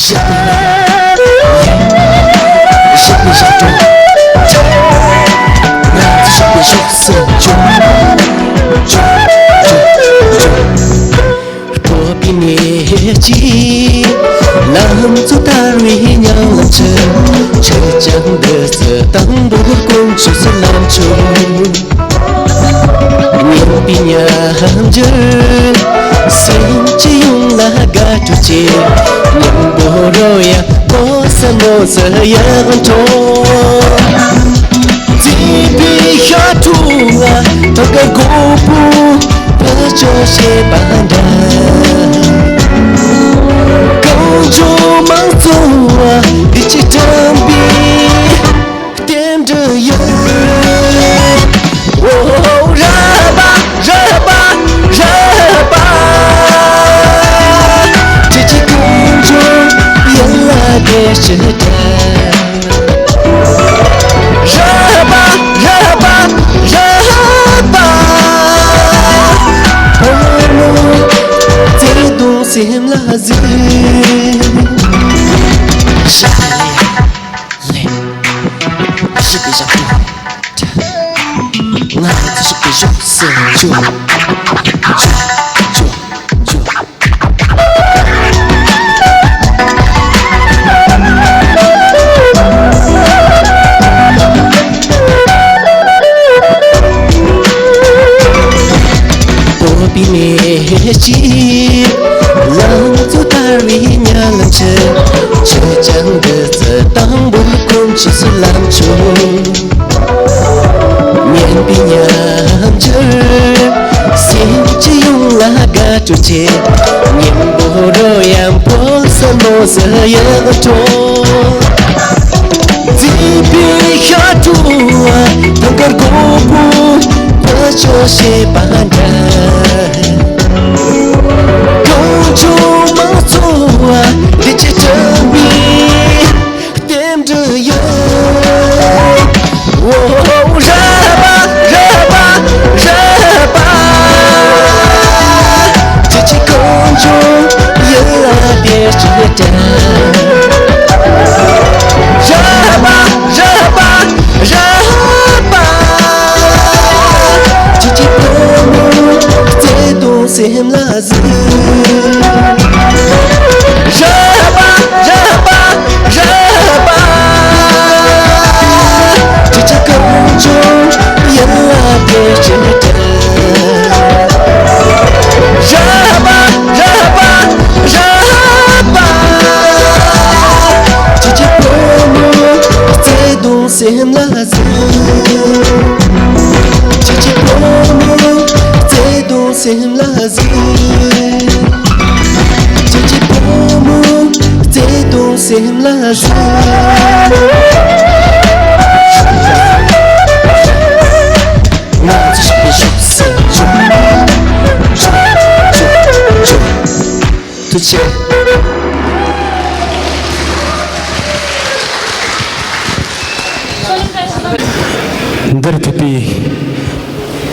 ཆེ། སྤྲོ་བའི་གནས་ཀྱི་ལམ་གཙོ་དར་བའི་ཉང་ལམ་ཆེན། ཆེ་ཆུང་འདི་ཚོ་དང་པོར་དཀོན་མཆོག་གསུམ་ལམ་མཆོག་སྙན་པའི་ཉམས་འགྱུར་སེམས་ཅན་ཡོངས་ལ་དགའ་སྤྲོ་སྐྱེ། སྙིང་པོ་རོལ་དབྱངས་བོ་ས་མོ་ས་ཡང་འཕྲོ། བརྩེ་བའི་ཤ་དྲུག་ལ་ཐོག་ག་སྒོ་པོ་བུ་ཆོག་བྱེད་པ་འདྲ། གངས་ལྗོངས་མང་གཙོ་བ་བདེ་སྐྱིད་དམ་པའི་རྟེན་འབྲེལ་ཡོད། འོ་ར་བ་ར་བ་ར་བ། ཁྱེད་ཀྱི་ཀུན་སྦྱོར་ཡིད་ལ་བདེ་སྐྱིད་དྲན། ར་བ་ར་བ་ར་བ། བུ་མོ་བརྩེ་དུང་སེམས་ལ་གཟིགས། ལེ། ཞིག་གི་ཞབས་ཏོ། ང་ཚོ་ཞིག་གི་ཞོགས་སུ་འཇུག་འཇུག་འཇུག་འཇུག་སྤོབས་པའི་གནས་ཀྱི་ལང་ཚོ་དར་བའི་ཉ་ལམ་ཆེན། ཆེ་ཆུང་འདི་ཚོ་དང་པོར་དཀོན་མཆོག་གསུམ་ལམ་མཆོག་སྙན་པའི་ཉམས་འགྱུར་སེམས་ཅན་ཡོངས་ལ་དགའ་སྤྲོ་སྐྱེ། སྙིང་པོ་རོལ་དབྱངས་བོ་ས་མོ་ས་ཡང་འཕྲོ། བརྩེ་བའི་ཤ་དྲུག་ཐང་དཀར་སྒོ་པོ་བུ་ཆོག་བྱེད་པ་འདྲ། གངས་ལྗོངས་མང་གཙོ་བ་བདེ་སྐྱིད་དྲན་པའི་རྟེན་འབྲེལ་ཡོད། འོ་ར་བ་ར་བ་ར་བ། ཁྱེད་ཀྱི་ཀུན་སྦྱོར་ཡིད་ལ་བདེ་སྐྱིད་དྲན། ར་བ་ར་བ་ར་བ། ཁྱེད་ཀྱི་བུ་མོ་བརྩེ་དུང་སེམས་ལ་གཟིགས། ར་བ་ར་བ་ར་བ། ཁྱེད་ཀྱི་ཀུན་སྦྱོར་ཡིད་ལ་བདེ་སྐྱིད་དྲན། ར་བ་ར་བ་ར་བ། ཁྱེད་ཀྱི་བུ་མོ་བརྩེ་དུང་སེམས་ལ་གཟིགས། ཁྱེད་ཀྱི་བུ་མོ་བརྩེ་དུང་སེམས་ལ་གཟིགས། ཁྱེད་ཀྱི་བུ་མོ་བརྩེ་དུང་སེམས་ལ་གཟིགས། ང་ཚོ་ཞིག་པའི་ཞོགས་སུ་འཇུག་འཇུག་འཇུག་འཇུག་ཐུགས་རྗེ་ཆེ། འདིར་ཕེབས་པའི་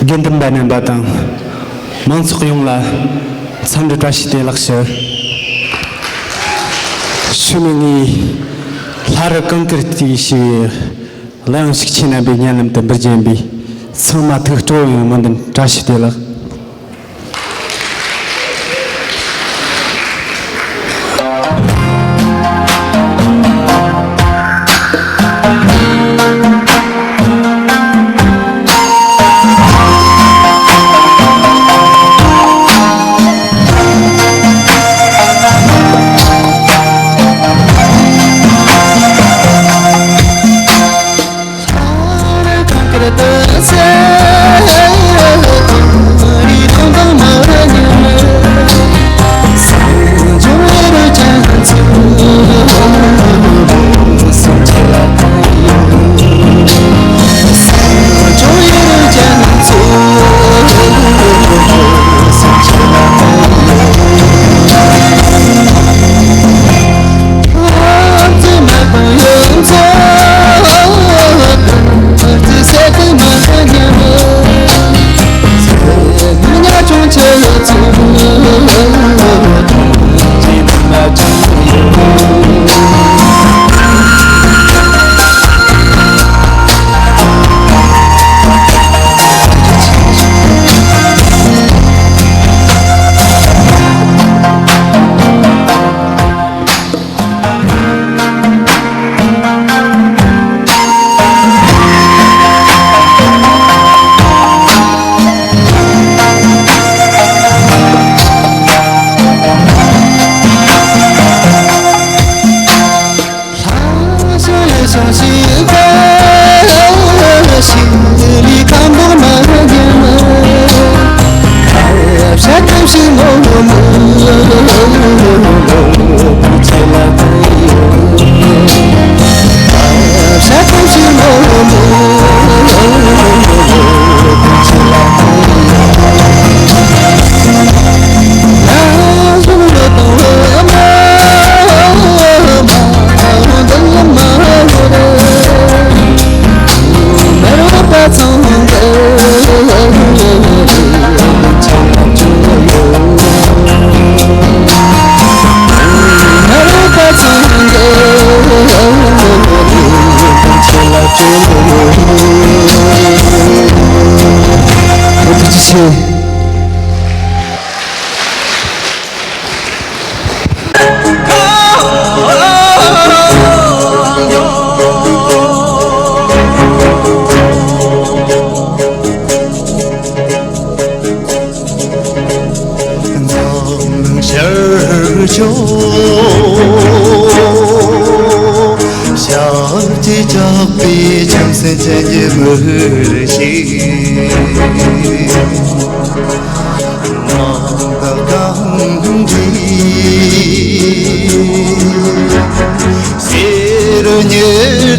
དགེ་འདུན་པ་རྣམ་པ་དང་། མང་ཚོགས་ཡོངས་ལ་འཚམས་འདྲི་བཀྲ་ཤིས་བདེ་ལེགས་ཞུ། ཤུལ་མའི་ངའི་ལྷ་རི་གངས་དཀར་དུ་ཞེས་པའི་གླུ་དབྱངས་ཤུགས་ཆེན་རྣམ་པའི་སྙན་ལམ་དུ་འབུར་བརྒྱན་པའི་ཚང་མ་ཐུགས་སྤྲོ་བའི་སྨོན་འདུན་བཀྲ་ཤིས་བདེ་ལེགས། ཞབས་ཀྱིས་བཅགས་པའི་ཁྱིམ་སེམས་ཅན་གྱི་མི་རིགས་ཤིག་རྣམ་པ་གང་གིས་གསེར་ཉི་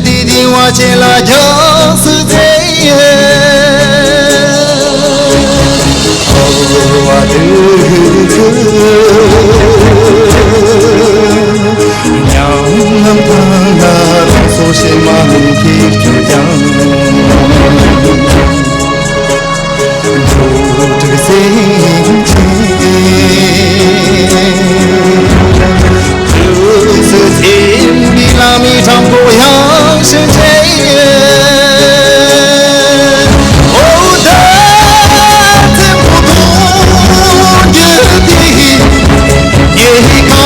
ཟླའི་བ་ཅན་ལ་རྒྱགས་སུ་མཛད། འཁོར་བ་དུས་ཀྱི་ཉམས་ལེན་དང་ང་རང་སོགས་ཕྱི་མ་མི་ཁྱེར་གྱུར་ཀྱང་། འགྲོ་དྲུག་སེམས་ཅན། དུས་སུ་འཛིན་པའི་ལམ་མི་དྲང་པོ་ཡང་ཞིག་བྱས། འོ་ད་བཙན་པོ་གདུང་རྒྱུད་དེ། ངེད་གངས་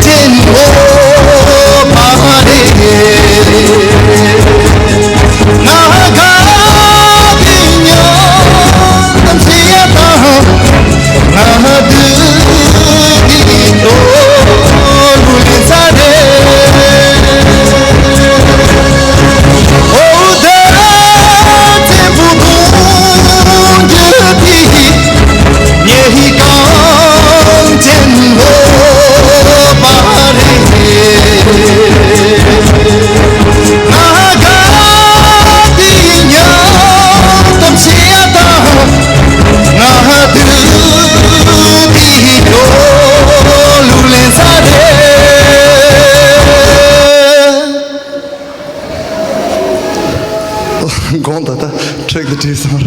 ཅན་བོད་པ་རེད། ང་དགའ་བའི་ཉམས་ལེན་བྱེད་ཡ་དང་། ང་སྡུག་གི་འགྲོ་ལུགས་ལེན་ས་རེད། འོ་ད་བཙན་པོ་གདུང་རྒྱུད་དེ། ངེད་གངས་ཅན་བོད་པ་རེད། ང་དགའ་བའི་ཉམས་ལེན་བྱེད་ཡ་དང་། ང་སྡུག་གི་འགྲོ་ལུགས་ལེན་ས་རེད། དགོངས་དག་ད་ཁྲིག་ཏུ་བྲིས་སོང་།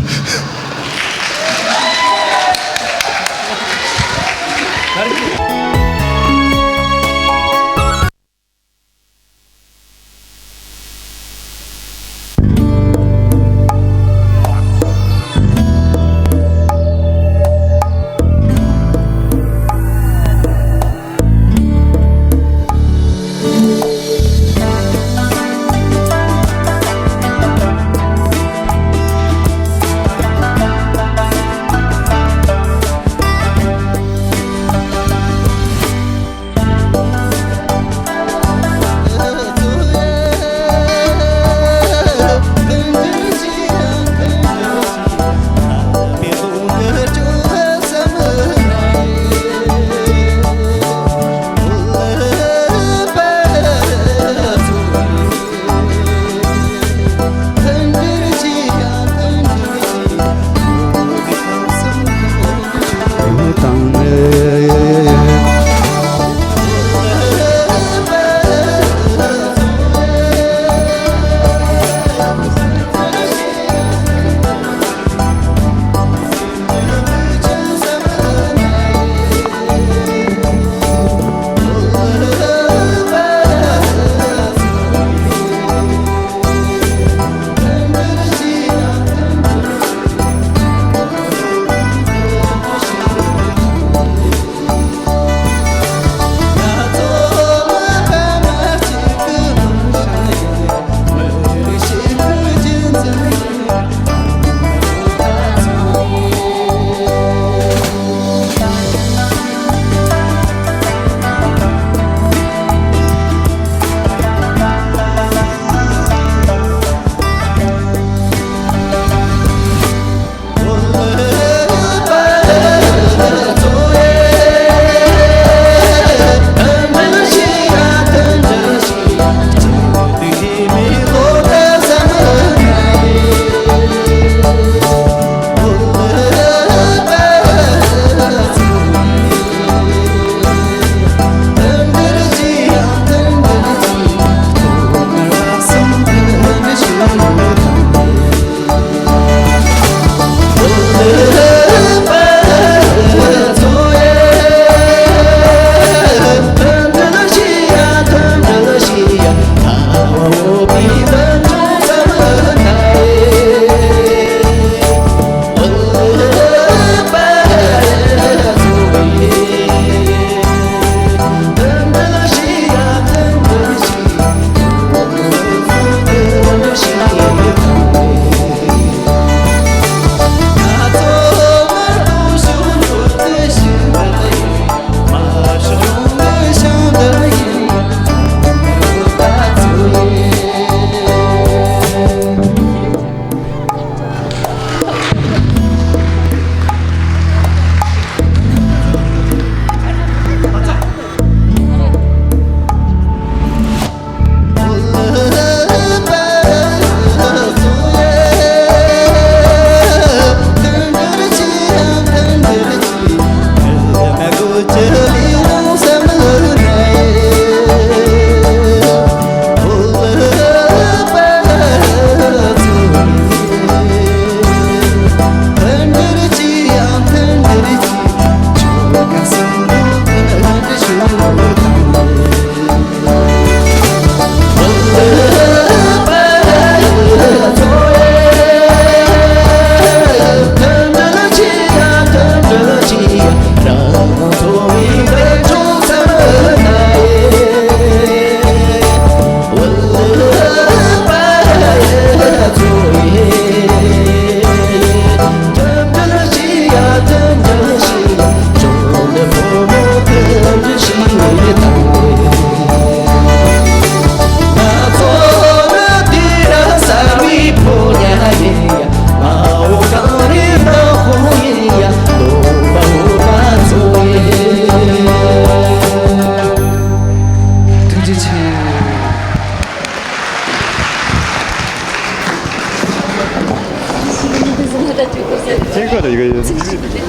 一个月。